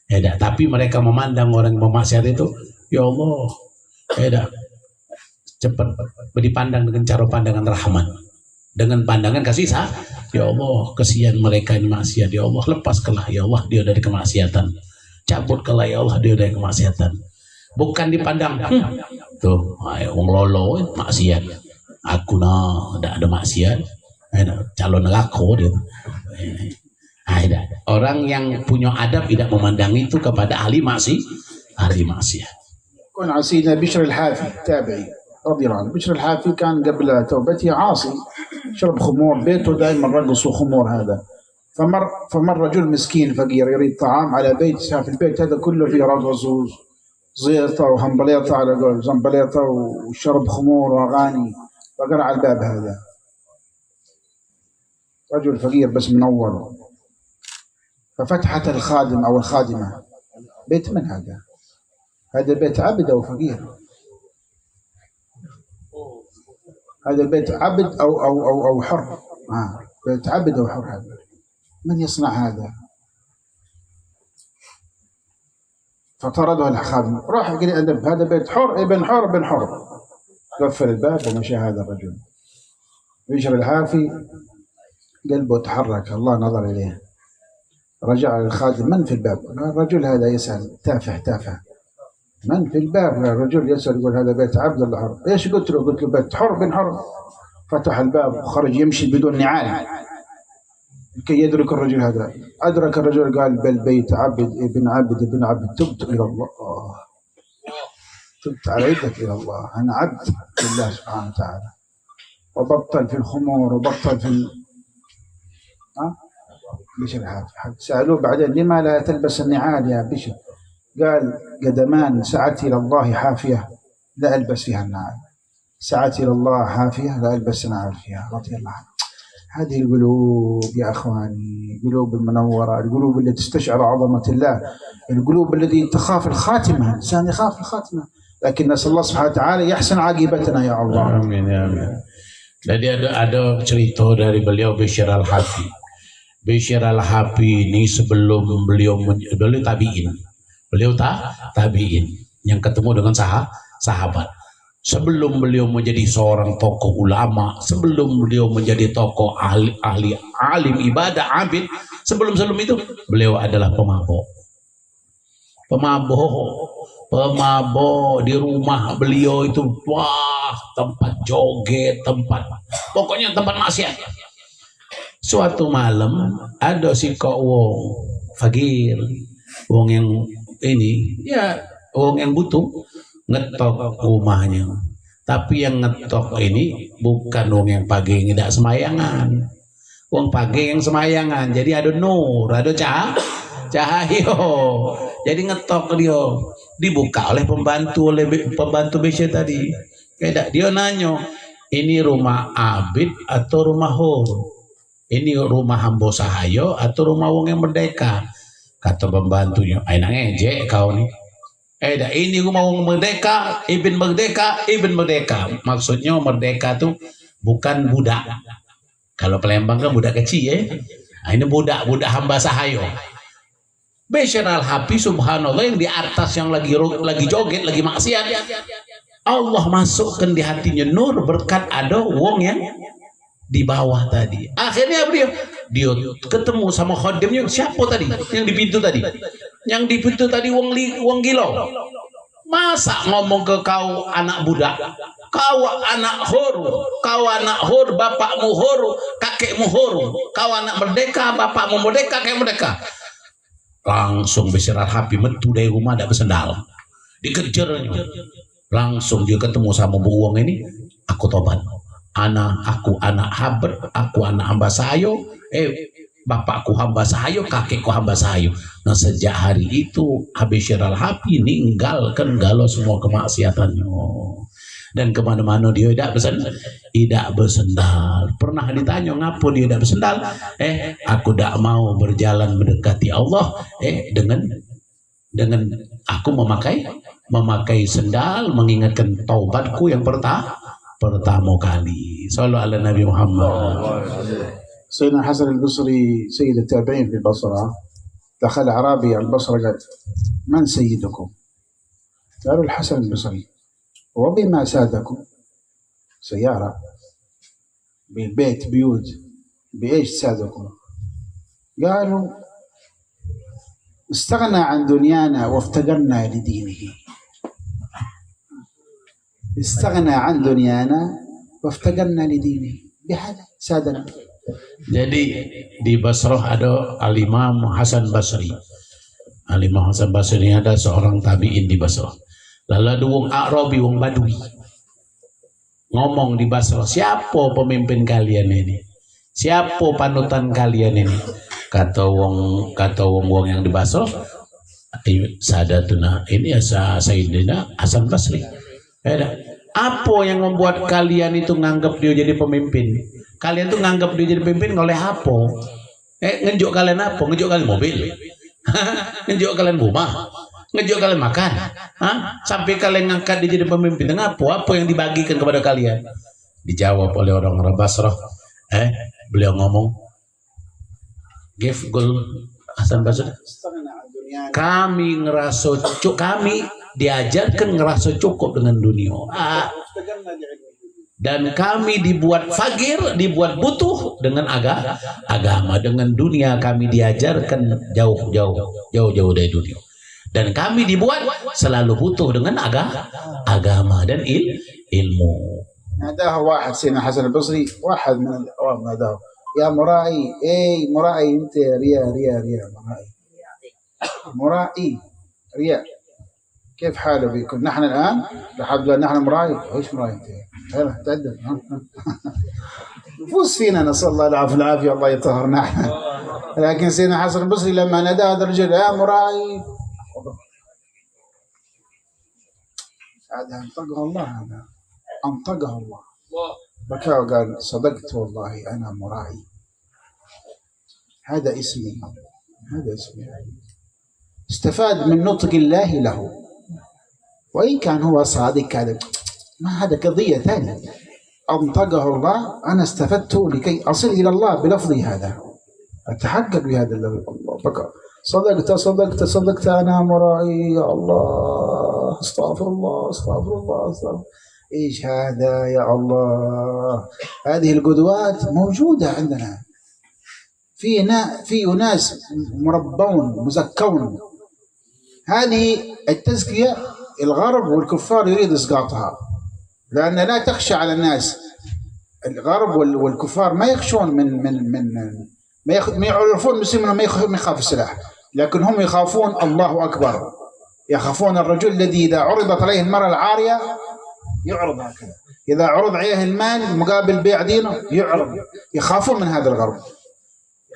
Eh, dak. Tapi mereka memandang orang yang bermaksiat itu, Ya Allah, eh dah, cepet dipandang dengan cara pandangan rahmat, dengan pandangan kasih sa-, ya Allah, kesian mereka ini maksiat, ya Allah, lepaskanlah ya Allah dia dari kemaksiatan, cabutkanlah ya Allah dia dari kemaksiatan. Bukan dipandang, hmm, tuh, ayo wong lolo, eh, maksiat. Aku nah dak ada maksiat. Eh, calon neraka dia. Eh, ah, dah. Orang yang punya adab tidak memandang itu kepada ahli maksi-, ahli maksiat. كان عن سيدنا بشر الحافي، تابعي، رضي الله عنه. بشر الحافي كان قبل توبته عاصي، شرب خمور، بيته دائما رقص وخمور هذا. فمر، فمر رجل مسكين فقير يريد طعام على بيت، شاف البيت هذا كله فيه رقص وزيطة وهمبليطة، على قول زمبليطة، وشرب خمور وأغاني، فقرع الباب هذا. رجل فقير بس منور. ففتحت الخادم أو الخادمة: بيت من هذا؟ هذا بيت عبد أو فقير؟ هذا بيت عبد أو، أو، أو، أو حر؟ آه، بيت عبد أو حر هذا. من يصنع هذا؟ فطرده الخادم، راح قال: "أدب، هذا بيت حر، ابن حر، ابن حر." قفل الباب ومشى هذا الرجل. بشر الحافي قلبه تحرك، الله نظر إليه. رجع للخادم: "من في الباب؟" الرجل هذا يسأل، تافه، تافه. "من في الباب؟" الرجل يسأل، يقول: "هذا بيت عبد ولا حر؟" "إيش قلت له؟" قلت له: "بيت حر بن حر." فتح الباب وخرج يمشي بدون نعال لكي يدرك الرجل هذا. أدرك الرجل، قال: "بل بيت عبد ابن عبد ابن عبد، تبت إلى الله. تبت على يدك إلى الله. أنا عبد لله سبحانه وتعالى." وبطل في الخمور وبطل في ال-، ها؟ بشر الحافي. سألوه بعدين: "لما لا تلبس النعال يا بشر؟" قال: "قدمان سعت إلى الله حافية لا ألبس فيها النعال. سعت إلى الله حافية لا ألبس النعال فيها." رضي الله عنه. هذه القلوب يا أخواني، القلوب المنورة، القلوب التي تستشعر عظمة الله، القلوب التي تخاف الخاتمة. الإنسان يخاف الخاتمة. لكن نسأل الله سبحانه وتعالى يحسن عاقبتنا يا الله. Amin, ya amin. Jadi ada, ada cerita dari beliau, Bishr Al-Hafi. Bishr Al-Hafi ini sebelum beliau men-, beliau tabi'in. Beliau ta-, tabi'in yang ketemu dengan saha-, sahabat. Sebelum beliau menjadi seorang tokoh ulama, sebelum beliau menjadi tokoh ahli, ahli alim ibadah, abid, sebelum-sebelum itu beliau adalah pemabok. Pemabok, pemabok di rumah beliau itu, wah, tempat joget, tempat, pokoknya tempat maksiat. Suatu malam, ada sikok wong fakir, wong yang ini, ya, wong yang butuh, ngetok rumahnya. Tapi yang ngetok ini bukan wong yang pagi ngidak semayangan. Wong pagi yang semayangan, jadi ada nur, ada cah-, cahayo. Jadi ngetok dia. Dibuka oleh pembantu, oleh be-, pembantu Bishr tadi. Kayak dak, dia nanyo, "Ini rumah abid atau rumah hur? Ini rumah hamba sahayo atau rumah wong yang merdeka?" Kata pembantunyo, "Ai, nak ngejek kau ni. Eh, dak, ini rumah wong merdeka, ibn merdeka, ibn merdeka." Maksudnyo merdeka tu bukan budak. Kalau Palembang kan budak kecik, eh. Nah, ini budak, budak hamba sahayo. Bishr Al-Hafi, subhanallah, yang di atas, yang lagi ro-, lagi joget, lagi maksiat. Allah masukkan di hatinya nur berkat ada wong yang di bawah tadi. Akhirnya apa dia? Dia ketemu sama khadimnya. Siapa tadi? Yang di pintu tadi. Yang di pintu tadi wong li-, wong gila. Masa ngomong ke kau anak budak? Kau anak hur, kau anak hur, bapakmu hur, kakekmu hur. Kau anak merdeka, bapakmu merdeka, kakekmu merdeka. Langsung Bishr Al-Hafi metu dari rumah, dak besendal. Dikejar. Langsung dia ketemu sama bu wong ini, "Aku tobat. Ana, aku anak haber, aku anak hamba sahayo, eh, bapakku hamba sahayo, kakekku hamba sahayo." Nah, sejak hari itu, Bishr Al-Hafi ninggalkan galo semua kemaksiatannya. Dan kemana-mana dia dak besen-, dak besendal. Pernah ditanya, "Ngapo dia dak besendal?" "Eh, aku dak mau berjalan mendekati Allah, eh, dengan, dengan aku memakai, memakai sendal, mengingatkan taubatku yang perta-, pertama kali." Sallu ala Nabi Muhammad. سيدنا الحسن البصري سيد التابعين في البصرة، دخل أعرابي البصرة قال: "من سيدكم؟" قالوا الحسن البصري: "وبما سادكم سيارة، ببيت، بيوت، بإيش سادكم؟" قالوا: "استغنى عن دنيانا وافتقرنا لدينه." استغنى عن دنيانا وافتقرنا لدينه. بهذا سادنا. Jadi, di Basrah ada Al-Imam Hasan Basri. Al-Imam Hasan Basri ni ada seorang tabi'in di Basrah. Lalu ada wong Arabi, wong Badui. Ngomong di Basrah, "Siapa pemimpin kalian ini? Siapa panutan kalian ini?" Kata wong, kata wong-wong yang di Basrah, "Sadatuna, ini ya Sa-, Sayyidina Hasan Basri." Ya dah. Apa yang membuat kalian itu nganggap dia jadi pemimpin? Kalian tuh nganggap dia jadi pemimpin oleh apa? Eh, ngenjuk kalian apa? Ngenjuk kalian mobil? Ngenjuk kalian rumah? Ngenjuk kalian makan? Hah? Sampai kalian ngangkat dia jadi pemimpin. Dengan apa? Apa yang dibagikan kepada kalian? Dijawab oleh orang-orang Basrah. Eh, beliau ngomong, Gif gol Hasan Basri. Kami ngeraso cukup, kami diajarkan ngeraso cukup dengan dunia. Ah. Dan kami dibuat fakir, dibuat butuh dengan aga-, agama, dengan dunia kami diajarkan jauh-jauh, jauh-jauh dari dunia. Dan kami dibuat selalu butuh dengan aga-, agama dan il-, ilmu. ناداه واحد سيدنا حسن البصري، واحد من العوام ناداه: "يا مرائي، اي مرائي انت، ريا، ريا، ريا، مرائي. مرائي، ريا. كيف حاله بكم؟ نحن الآن لحد الآن نحن مرائي." "ايش مرائي انت؟ يلا، تأدب." نفوس فينا، نسأل الله العفو والعافية، الله يطهرنا. لكن سيدنا حسن البصري لما ناداه هذا الرجل: "يا مرائي"، هذا أنطقه الله، هذا أنطقه الله. بكى وقال: "صدقت والله، أنا مرائي. هذا اسمي، هذا اسمي." استفاد من نطق الله له، وإن كان هو صادق كاذب، ما هذا قضية ثانية. أنطقه الله، أنا استفدت لكي أصل إلى الله بلفظي هذا، أتحقق بهذا اللفظ. الله أكبر. "صدقت، صدقت، صدقت، أنا مرائي، يا الله، أستغفر الله، أستغفر الله، أستغفر." إيش هذا يا الله؟ هذه القدوات موجودة عندنا. في نا-، في أناس مربون، مزكون. هذه التزكية الغرب والكفار يريد إسقاطها، لأن لا تخشى على الناس. الغرب وال-، والكفار ما يخشون من، من، من، ما يخ-، ما يعرفون المسلمين، ما يخ-، ما يخاف السلاح، لكن هم يخافون الله أكبر، يخافون الرجل الذي إذا عرضت عليه المرأة العارية يعرض هكذا، إذا عرض عليه المال مقابل بيع دينه يعرض، يخافون من هذا الغرب.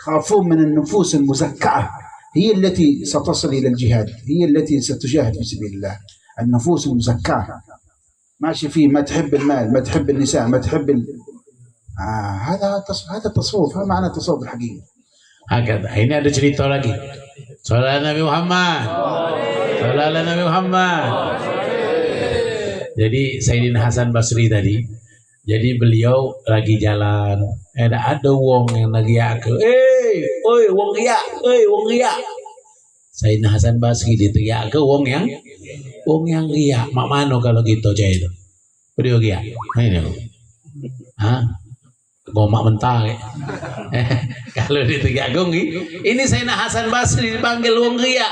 يخافون من النفوس المزكاة، هي التي ستصل إلى الجهاد، هي التي ستجاهد في سبيل الله. النفوس المزكاة، ماشي فيه ما تحب المال، ما تحب النساء، ما تحب ال-، آه، هذا تص-، هذا التصوف، هذا معنى التصوف الحقيقي. Hakada. Ini ada cerita lagi. Sallallahu Nabi Muhammad. Sallallahu Nabi Muhammad. Jadi, Sayyidina Hasan Basri tadi, jadi beliau lagi jalan, eh, dak ada wong yang neriak ke, "Eh, oi, wong riak, oi, wong riak." Sayyidina Hasan Basri diteriak ke wong yang, wong yang riak. Mak mano kalau kita cak itu? Beri riak. Ini. Ha? Gomak mentah, eh. Kalau diteriak gong, ini Sayyidina Hasan Basri dipanggil wong riak.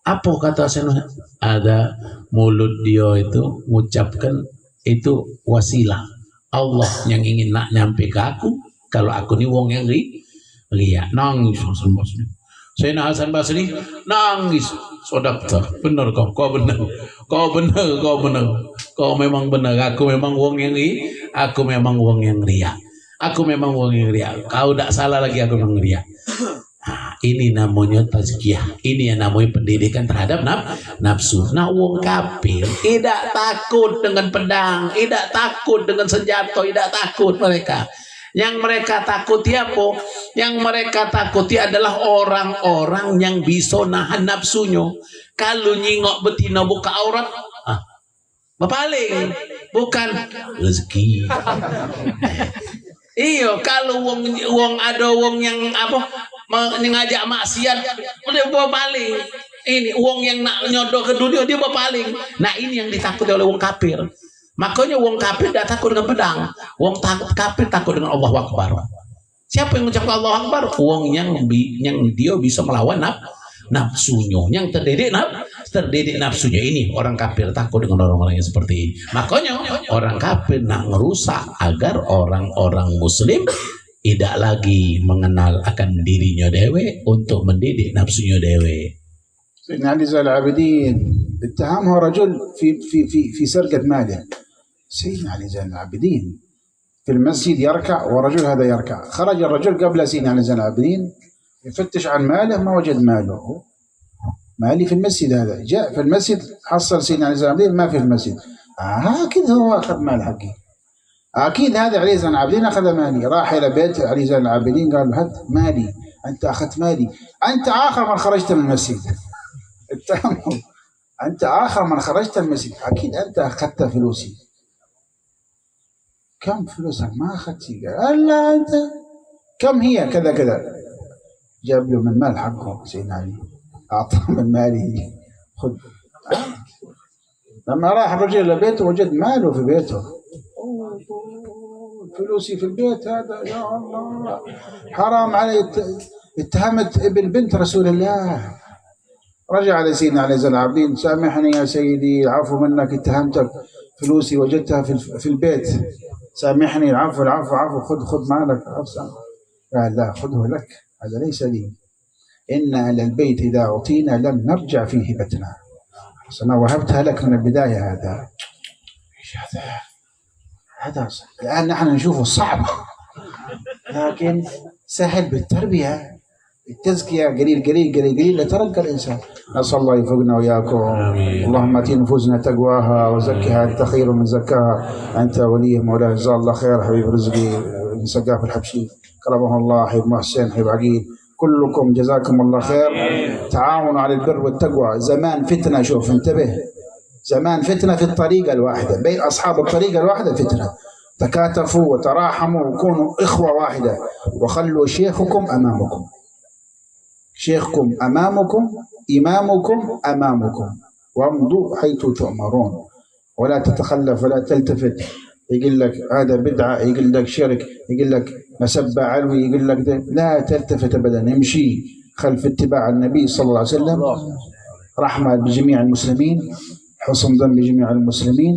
Apa kata Sayyidina? Ada mulut dia itu ngucapkan itu wasilah. Allah yang ingin nak nyampe ke aku, kalau aku ni wong yang ri-, riak. Nangis Hasan Basri. Sayyidina Hasan Basri nangis. Sadaqta, bener kau, kau bener. Kau bener, kau bener. Kau memang bener. Aku memang wong yang ri-, aku memang wong yang riak. Aku memang wong yang riak. Kau dak salah lagi, aku memang riak. Nah, ini namanya tazkiyah. Ini yang namanya pendidikan terhadap naf-, nafsu. Nah, wong kafir idak takut dengan pedang, idak takut dengan senjata, idak takut mereka. Yang mereka takuti apa? Yang mereka takuti adalah orang-orang yang bisa nahan nafsunya. Kalau nyingok betina buka aurat, ah, bepaling. Bukan rezeki. Iyo, kalau wong, wong ada wong yang apa, me-, ngajak maksiat, udah bepaling. ini, wong yang nak nyodoh ke dunia, dia berpaling. Nah, ini yang ditakuti oleh wong kafir. Makanya wong kafir dak takut dengan pedang. Wong tak-, kafir takut dengan Allahu Akbar. Siapa yang mengucapkan Allahu Akbar? Wong yang bi-, yang dia bisa melawan naf-, nafsunya, yang terdidik naf-, terdidik nafsunya. Ini orang kafir takut dengan orang-orang yang seperti ini. Makanya orang kafir nak ngerusak agar orang-orang muslim tidak lagi mengenal akan dirinya dewe untuk mendidik nafsunya dewe. سيدنا علي زين العابدين اتهمه رجل في في في في سرقة ماله. سيدنا علي زين العابدين في المسجد يركع ورجل هذا يركع. خرج الرجل قبل سيدنا علي زين العابدين يفتش عن ماله، ما وجد ماله. مالي في المسجد هذا. جاء في المسجد حصل سيدنا علي زين العابدين ما في المسجد. آه، أكيد هو أخذ مال حقي. أكيد هذا علي زين العابدين أخذ مالي. راح إلى بيت علي زين العابدين قال له: "هات مالي، أنت أخذت مالي، أنت آخر من خرجت من المسجد." اتهمه: "أنت آخر من خرجت من المسجد، أكيد أنت أخذت فلوسي." "كم فلوسك؟ ما أخذت شيء." قال: "إلا أنت." "كم هي؟" "كذا كذا." جاب له من مال حقه سيدنا علي، أعطاه من ماله: "خذ." لما راح الرجل لبيته وجد ماله في بيته. "أوه، فلوسي في البيت هذا، يا الله، حرام علي، ات-، اتهمت ابن بنت رسول الله." رجع لسيدنا علي زين العابدين: "سامحني يا سيدي، العفو منك، اتهمتك، فلوسي وجدتها في الف-، في البيت، سامحني، العفو، العفو، العفو، خذ، خذ مالك، عفو." قال: "لا، خذه لك، هذا ليس لي." إن أهل البيت إذا أعطينا لم نرجع في هبتنا. خلاص، أنا وهبتها لك من البداية. هذا إيش هذا؟ هذا ص-، الآن نحن نشوفه صعب، لكن سهل بالتربية، التزكية، قليل، قليل، قليل، قليل، لترقى الإنسان. نسأل الله يوفقنا وإياكم. آمين. اللهم آت نفوسنا تقواها وزكها أنت خير من زكاها، أنت ولي مولاها. جزاه الله خير حبيب رزقي بن سقاف الحبشي، كرمه الله، حبيب محسن، حبيب عقيل، كلكم جزاكم الله خير. تعاونوا على البر والتقوى. زمان فتنة، شوف، انتبه، زمان فتنة في الطريقة الواحدة، بين أصحاب الطريقة الواحدة فتنة. تكاتفوا وتراحموا وكونوا إخوة واحدة، وخلوا شيخكم أمامكم. شيخكم أمامكم، إمامكم أمامكم، وامضوا حيث تؤمرون، ولا تتخلف ولا تلتفت. يقول لك هذا بدعة، يقول لك شرك، يقول لك مسبة علوي، يقول لك ده. لا تلتفت أبدًا، امشي خلف اتباع النبي صلى الله عليه وسلم. رحمة بجميع المسلمين، حسن ظن بجميع المسلمين،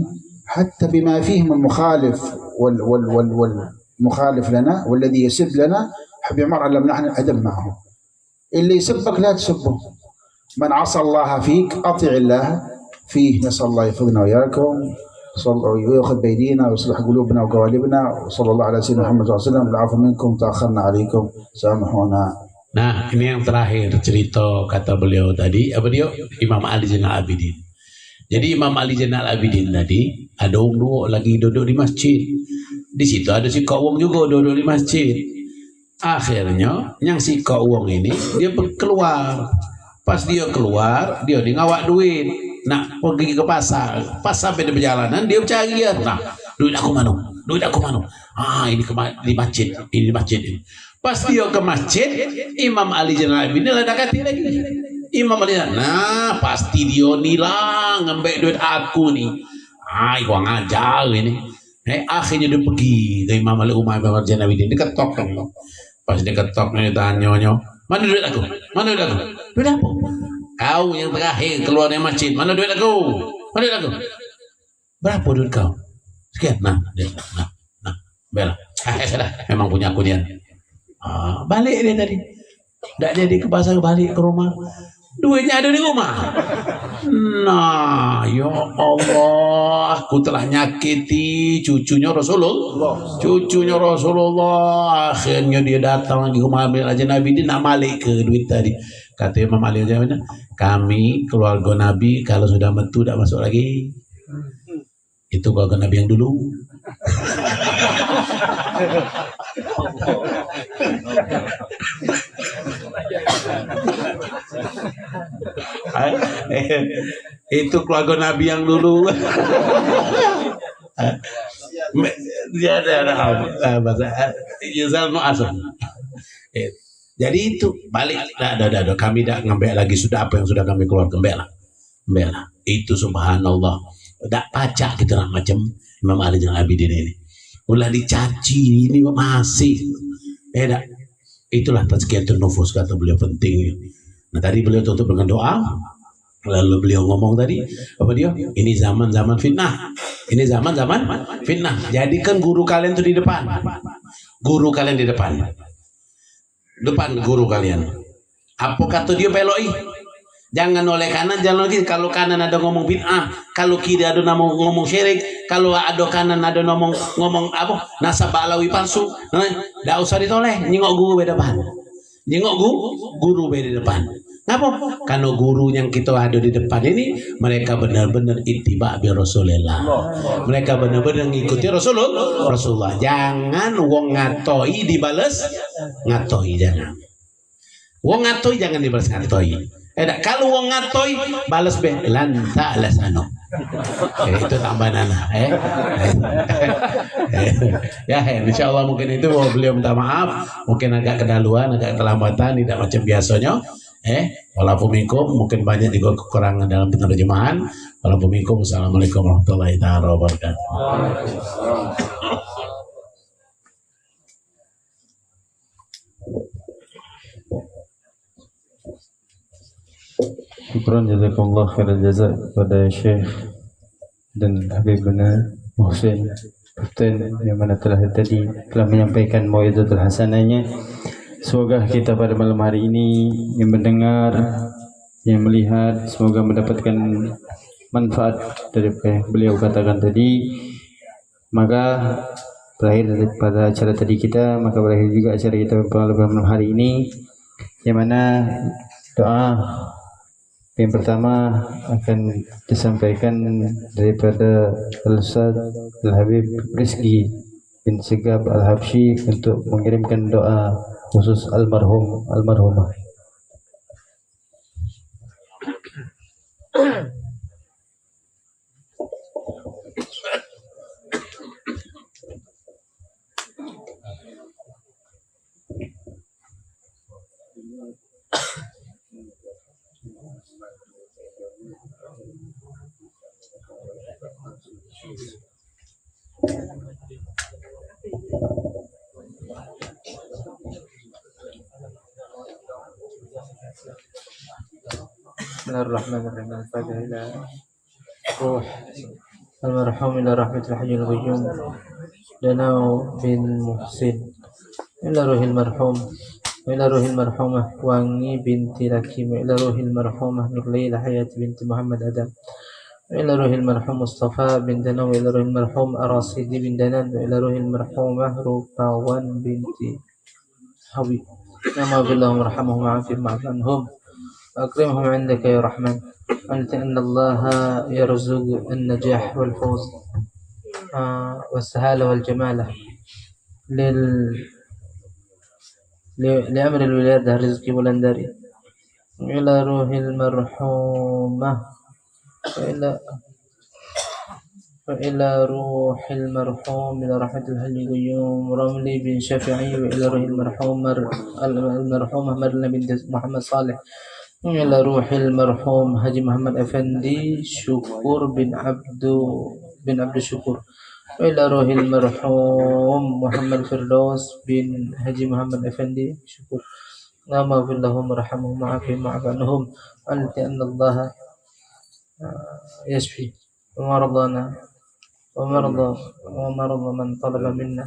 حتى بما فيهم المخالف وال-، وال-، وال-، والمخالف لنا والذي يسب لنا، بما علمناه نحن الأدب معه. اللي يسبك لا تسبه. من عصى الله فيك، أطع الله فيه. نسأل الله يوفقنا وإياكم. صلى-، ويأخذ بأيدينا ويصلح قلوبنا وقوالبنا. وصلى الله على سيدنا محمد صلى الله عليه وسلم. العفو منكم، تأخرنا عليكم، سامحونا. Nah, ini yang terakhir cerita kata beliau tadi, apa dia? Imam Ali Zainal Abidin. Jadi Imam Ali Zainal Abidin tadi, ada wong dua lagi duduk di masjid. Di situ ada sikok wong juga duduk di masjid. Akhirnya, yang sikok wong ini, dia ber-, keluar. Pas dia keluar, dia ni ngawak duit. Nak pergi ke pasar. Pas sampai di perjalanan, dia cari dia. Nah, duit aku mano? Duit aku mano? Ah, ini ke ma-, di masjid. Ini di masjid ini. Pas dia ke masjid, Imam Ali Zainal Abidin lah dakati lagi. Imam Ali, nah, pasti dia ni lah ngambek duit aku ni. Ai, kurang ajar ini. Eh, akhirnya dia pergi ke Imam Ali, rumah Imam Ali Zainal Abidin. Dia ketok kan. Pas dia ketok ni, dia tanyo nyo, "Mano duit aku? Mano duit aku?" "Duit apa?" "Kau yang terakhir keluar dari masjid. Mano duit aku? Mano duit aku?" "Berapa duit kau?" "Sekian." "Nah, dia, nah, nah, bela." "Ah, eh, sudah, memang punya aku dia." Ah, balik dia tadi. Dak jadi ke pasar, balik ke rumah. Duitnya ada di rumah. Nah, ya Allah, aku telah nyakiti cucunya Rasulullah. Cucunya Rasulullah. Akhirnya dia datang lagi ke rumah Imam Ali Zainal Abidin, nak malik ke duit tadi. Kata Imam Ali Zainal Abidin, "Kami keluarga Nabi kalau sudah metu dak masuk lagi." Itu keluarga Nabi yang dulu. Itu keluarga Nabi yang dulu. Dia ada, ada apa? Bahasa, Yazal Mu'asir. Jadi itu balik, dah, dah, dah, dah. Kami dah ngambek lagi sudah apa yang sudah kami keluarkan, ngambek lah. Ngambek lah. Itu subhanallah. Dak pacak kita nak macam Imam Ali Zainal Abidin ini. Ulah dicaci ini masih. Eh, dak. Itulah tazkiyatun nufus kata beliau penting. Nah, tadi beliau tutup dengan doa. Lalu beliau ngomong tadi, apa dia? Ini zaman-zaman fitnah. Ini zaman-zaman fitnah. Jadikan guru kalian tu di depan. Guru kalian di depan. Depan guru kalian. Apa kata dia, peloki. Jangan oleh kanan, jangan oleh kiri. Kalau kanan ada ngomong bid'ah, kalau kiri ada namo ngomong syirik, kalau ada kanan ada ngomong, ngomong apa, nasab Ba'lawi palsu, eh, dak usah ditoleh, nyengok guru be depan. Nyengok gu-, guru be di depan. Ngapo? Karena guru yang kita ada di depan ini, mereka benar-benar ittiba bi Rasulillah. Mereka benar-benar ngikuti Rasulul-, Rasulullah. Jangan wong ngatoi dibales ngatoi, jangan. Wong ngatoi jangan dibales ngatoi. Eh, dak, kalau wong ngatoi, bales be, "Lan tak lah sano." Eh, itu tambahan ana, eh. Ya, eh, insyaallah mungkin itu, beliau minta maaf, mungkin agak kedaluan, agak kelambatan, tidak macam biasanya. Eh, walaupun minkum, mungkin banyak juga kekurangan dalam penerjemahan. Walaupun minkum, assalamualaikum warahmatullahi taala wabarakatuh. Syukran, jazakumullah khairal jaza kepada Syekh dan Habib Bana Muhsin Kapten yang mana telah tadi telah menyampaikan mau'izatul hasanahnya. Semoga kita pada malam hari ini yang mendengar, yang melihat, semoga mendapatkan manfaat dari apa yang beliau katakan tadi. Maka berakhir daripada acara tadi kita, maka berakhir juga acara kita pada malam hari ini, yang mana doa yang pertama akan disampaikan daripada Al-Ustaz Al-Habib Rizki bin Segaf Al-Habsyi untuk mengirimkan doa khusus almarhum, almarhumah. بسم الله الرحمن الرحيم. الفاتحة إلى روح المرحوم إلى رحمة الحي القيوم دنو بن محسن، إلى روح المرحوم، إلى روح المرحومة وانغي بنت لكيم، إلى روح المرحومة نورليلة حياة بنت محمد آدم، إلى روح المرحوم مصطفى بن دنو، إلى روح المرحوم أراسيدي بن دنان، إلى روح المرحومة روباوان بنت حوي. اللهم اغفر لهم وارحمهم وعافهم واعف عنهم وأكرمهم عندك يا رحمن. أنت أن الله يرزق النجاح والفوز، آه، والسهالة والجمالة لل-، ل-، لأمر الولادة رزقي ولندري. إلى روح المرحومة. وإلى وإلى روح المرحوم، إلى رحمة الحي القيوم رملي بن شافعي، وإلى روح المرحوم مر-، المرحومة مرلنا بنت محمد صالح، وإلى روح المرحوم حاجي محمد أفندي شكور بن عبد، بن عبد الشكور، وإلى روح المرحوم محمد فردوس بن حاجي محمد أفندي شكور. اللهم اغفر لهم وارحمهم وعافهم واعف عنهم. أنت أن الله يشفي ومرضانا ومرضى، ومرضى من طلب منا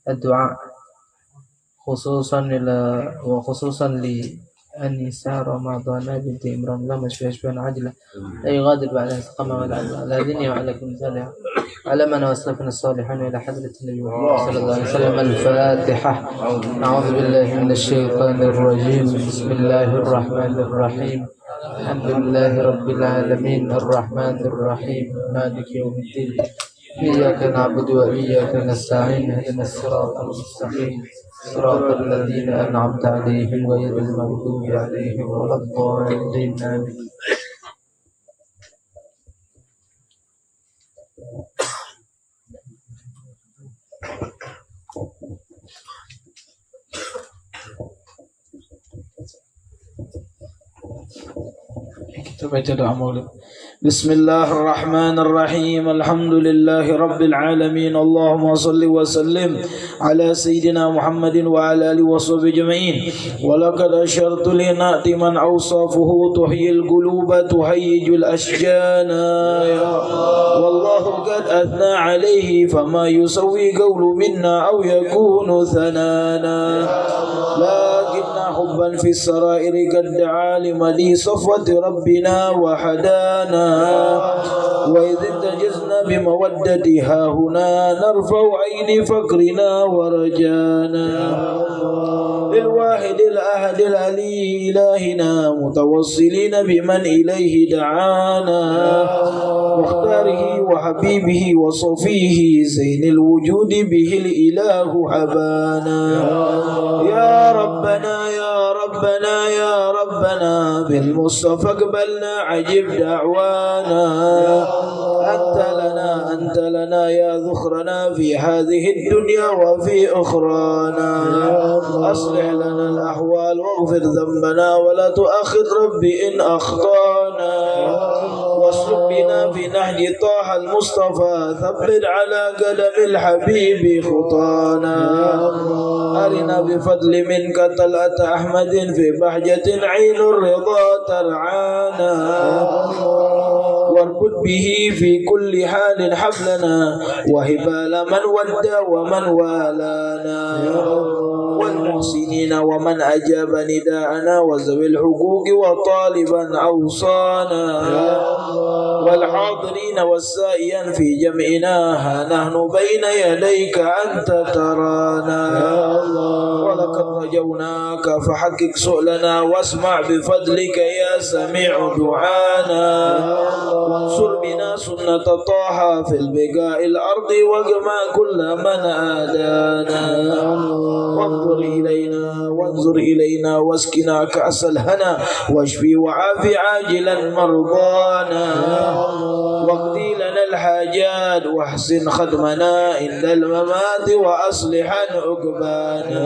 الدعاء، خصوصا إلى، وخصوصا لأنيسة رمضان بنت عمران. اللهم اشفها شفاء عاجلا لا يغادر بعدها سقما ولا علما. على دينها وعلى كلمتها، على من وأسلفنا الصالحين، إلى حضرة النبي محمد صلى الله عليه وسلم. الفاتحة. أعوذ بالله من الشيطان الرجيم. بسم الله الرحمن الرحيم. الحمد لله رب العالمين. الرحمن الرحيم. مالك يوم الدين. إياك نعبد وإياك نستعين. اهدنا الصراط المستقيم. صراط الذين أنعمت عليهم غير المغضوب عليهم ولا الضالين. آمين. Kita baca doa maulid. Bismillahirrahmanirrahim. Alhamdulillahirabbil alamin. Allahumma salli wa sallim ala sayyidina Muhammadin wa ala alihi wa sahbihi ajma'in. Wa laqad asyartu li na'ti man awsafuhu tuhyil quluba tuhayyijul ashjana. Wallahu qad athna alayhi fama yusawwi qawlu minna aw yakunu thanana. Lakinna hubban fis sarairi qad da'a li madi safwati rabbina wa hadana. Wa idh tajazna bi mawaddati hahuna narfa'u aini faqrina wa rajana. Lil wahidil ahadil ali ilahina mutawassilina biman ilaihi da'ana. Mukhtarihi wa habibihi wa safihi zainil wujudi bihil ilahu habana. Ya Rabbana, ya Rabbana, ya Rabbana, bil Mustafa aqbalna ajib da'wana. Anta lana, anta lana ya dhukhrana fi hadhihi dunya wa fi ukhrana. Aslih lana al-ahwal waghfir dhanbana wa la tu'akhidh rabbi in akhtana. Wasluk bina fi nahji Taha al-Mustafa, thabbit ala qadamil habibi khutana. Arina bi fadli minka tal'ata Ahmadin fi bahjatin ainur ridha tar'ana. Warkud bihi fi kulli halin hablana wa hibala man wadda wa man walana. Wal muhsinina wa man ajaba nida'ana wa zawil huquqi wa taliban awsana. Wal hadirina was sa'iyan fi jam'ina ha nahnu baina yadayka anta tarana. Wa laqad rajawnaka fahaqqiq su'lana wasma' bi fadlika ya sami'u du'ana. Wansur bina sunnata Taha fil biqa'il ardi wajma' kulla man adana. Wanzur ilaina, wanzur ilaina wasqina ka'sal hana washfi wa'afi ajilan mardana. Waqdi lana al-hajat wahsin khatmana indal mamati wa aslihan uqbana.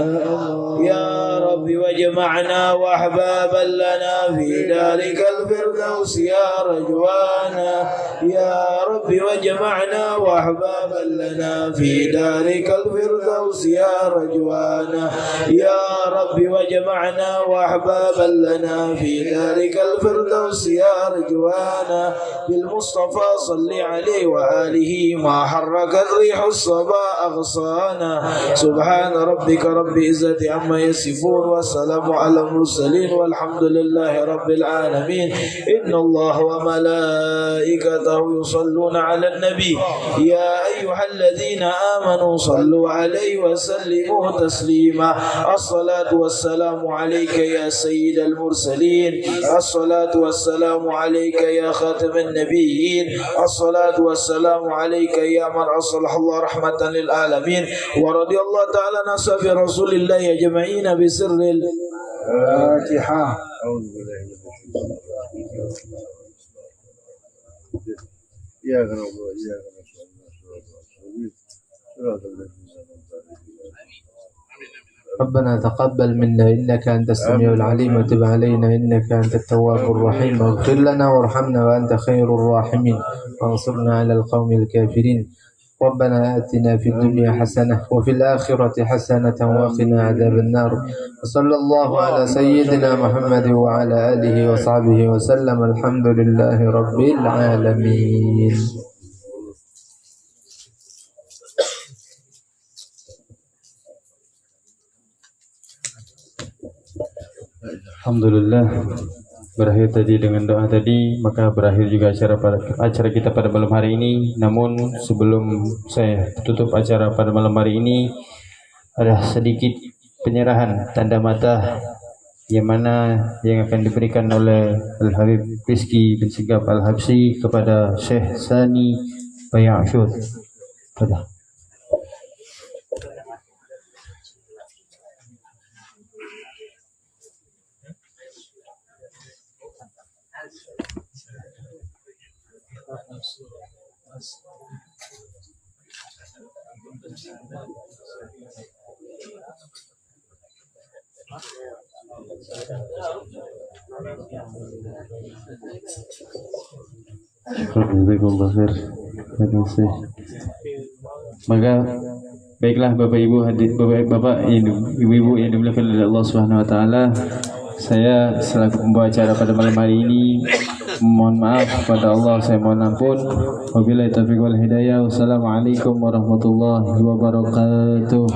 Ya Rabbi wajma'na wa ahbaban lana fi darikal firdaus ya rajwana. Ya Rabbi wajma'na wa ahbaban lana fi darikal firdaus ya rajwana. Ya Rabbi wajma'na wa ahbaban lana fi darikal firdaus ya rajwana. Bil Mustafa salli alaihi wa alihi ma harrakat rihus saba aghsana. Subhana rabbika rabbil izzati amma yasifun wa salamun alal mursalin walhamdulillahi rabbil alamin. Innallaha wa malaikatahu yusalluna ala nabi. Ya ayyuhalladzina amanu sallu alaihi wa sallimu taslima. Assalatu wassalamu alaika ya sayyidal mursalin. Assalatu wassalamu alaika ya khataman nabiyyin. Assalatu wassalamu alaika ya man arsalahu Allah rahmatan lil alamin. Wa radiyallahu ta'ala an ashabi Rasulillah ajma'in bi sirril Fatihah. ربنا تقبل منا إنك أنت السميع العليم وتب علينا إنك أنت التواب الرحيم واغفر لنا وارحمنا وأنت خير الراحمين وانصرنا على القوم الكافرين. ربنا آتنا في الدنيا حسنة وفي الآخرة حسنة وقنا عذاب النار. وصلى الله على سيدنا محمد وعلى آله وصحبه وسلم. الحمد لله رب العالمين. Alhamdulillah, berakhir tadi dengan doa tadi, maka berakhir juga acara pada, acara kita pada malam hari ini. Namun, sebelum saya tutup acara pada malam hari ini, ada sedikit penyerahan tanda mata yang mana yang akan diberikan oleh Al Habib Rizki bin Sigaf Al Habsyi kepada Syekh Sani Bayasyur. Pada Jazakumullah khair. Terima kasih. Maka, baiklah, Bapak Ibu hadir, Bapak, Bapak, Ibu, Ibu-ibu yang dimuliakan oleh Allah Subhanahu wa taala, saya selaku pembawa acara pada malam hari ini mohon maaf kepada Allah, saya mohon ampun. Wabillahi taufiq wal hidayah. Wassalamualaikum warahmatullahi wabarakatuh.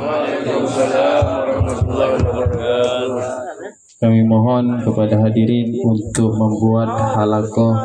Kami mohon kepada hadirin untuk membuat halakoh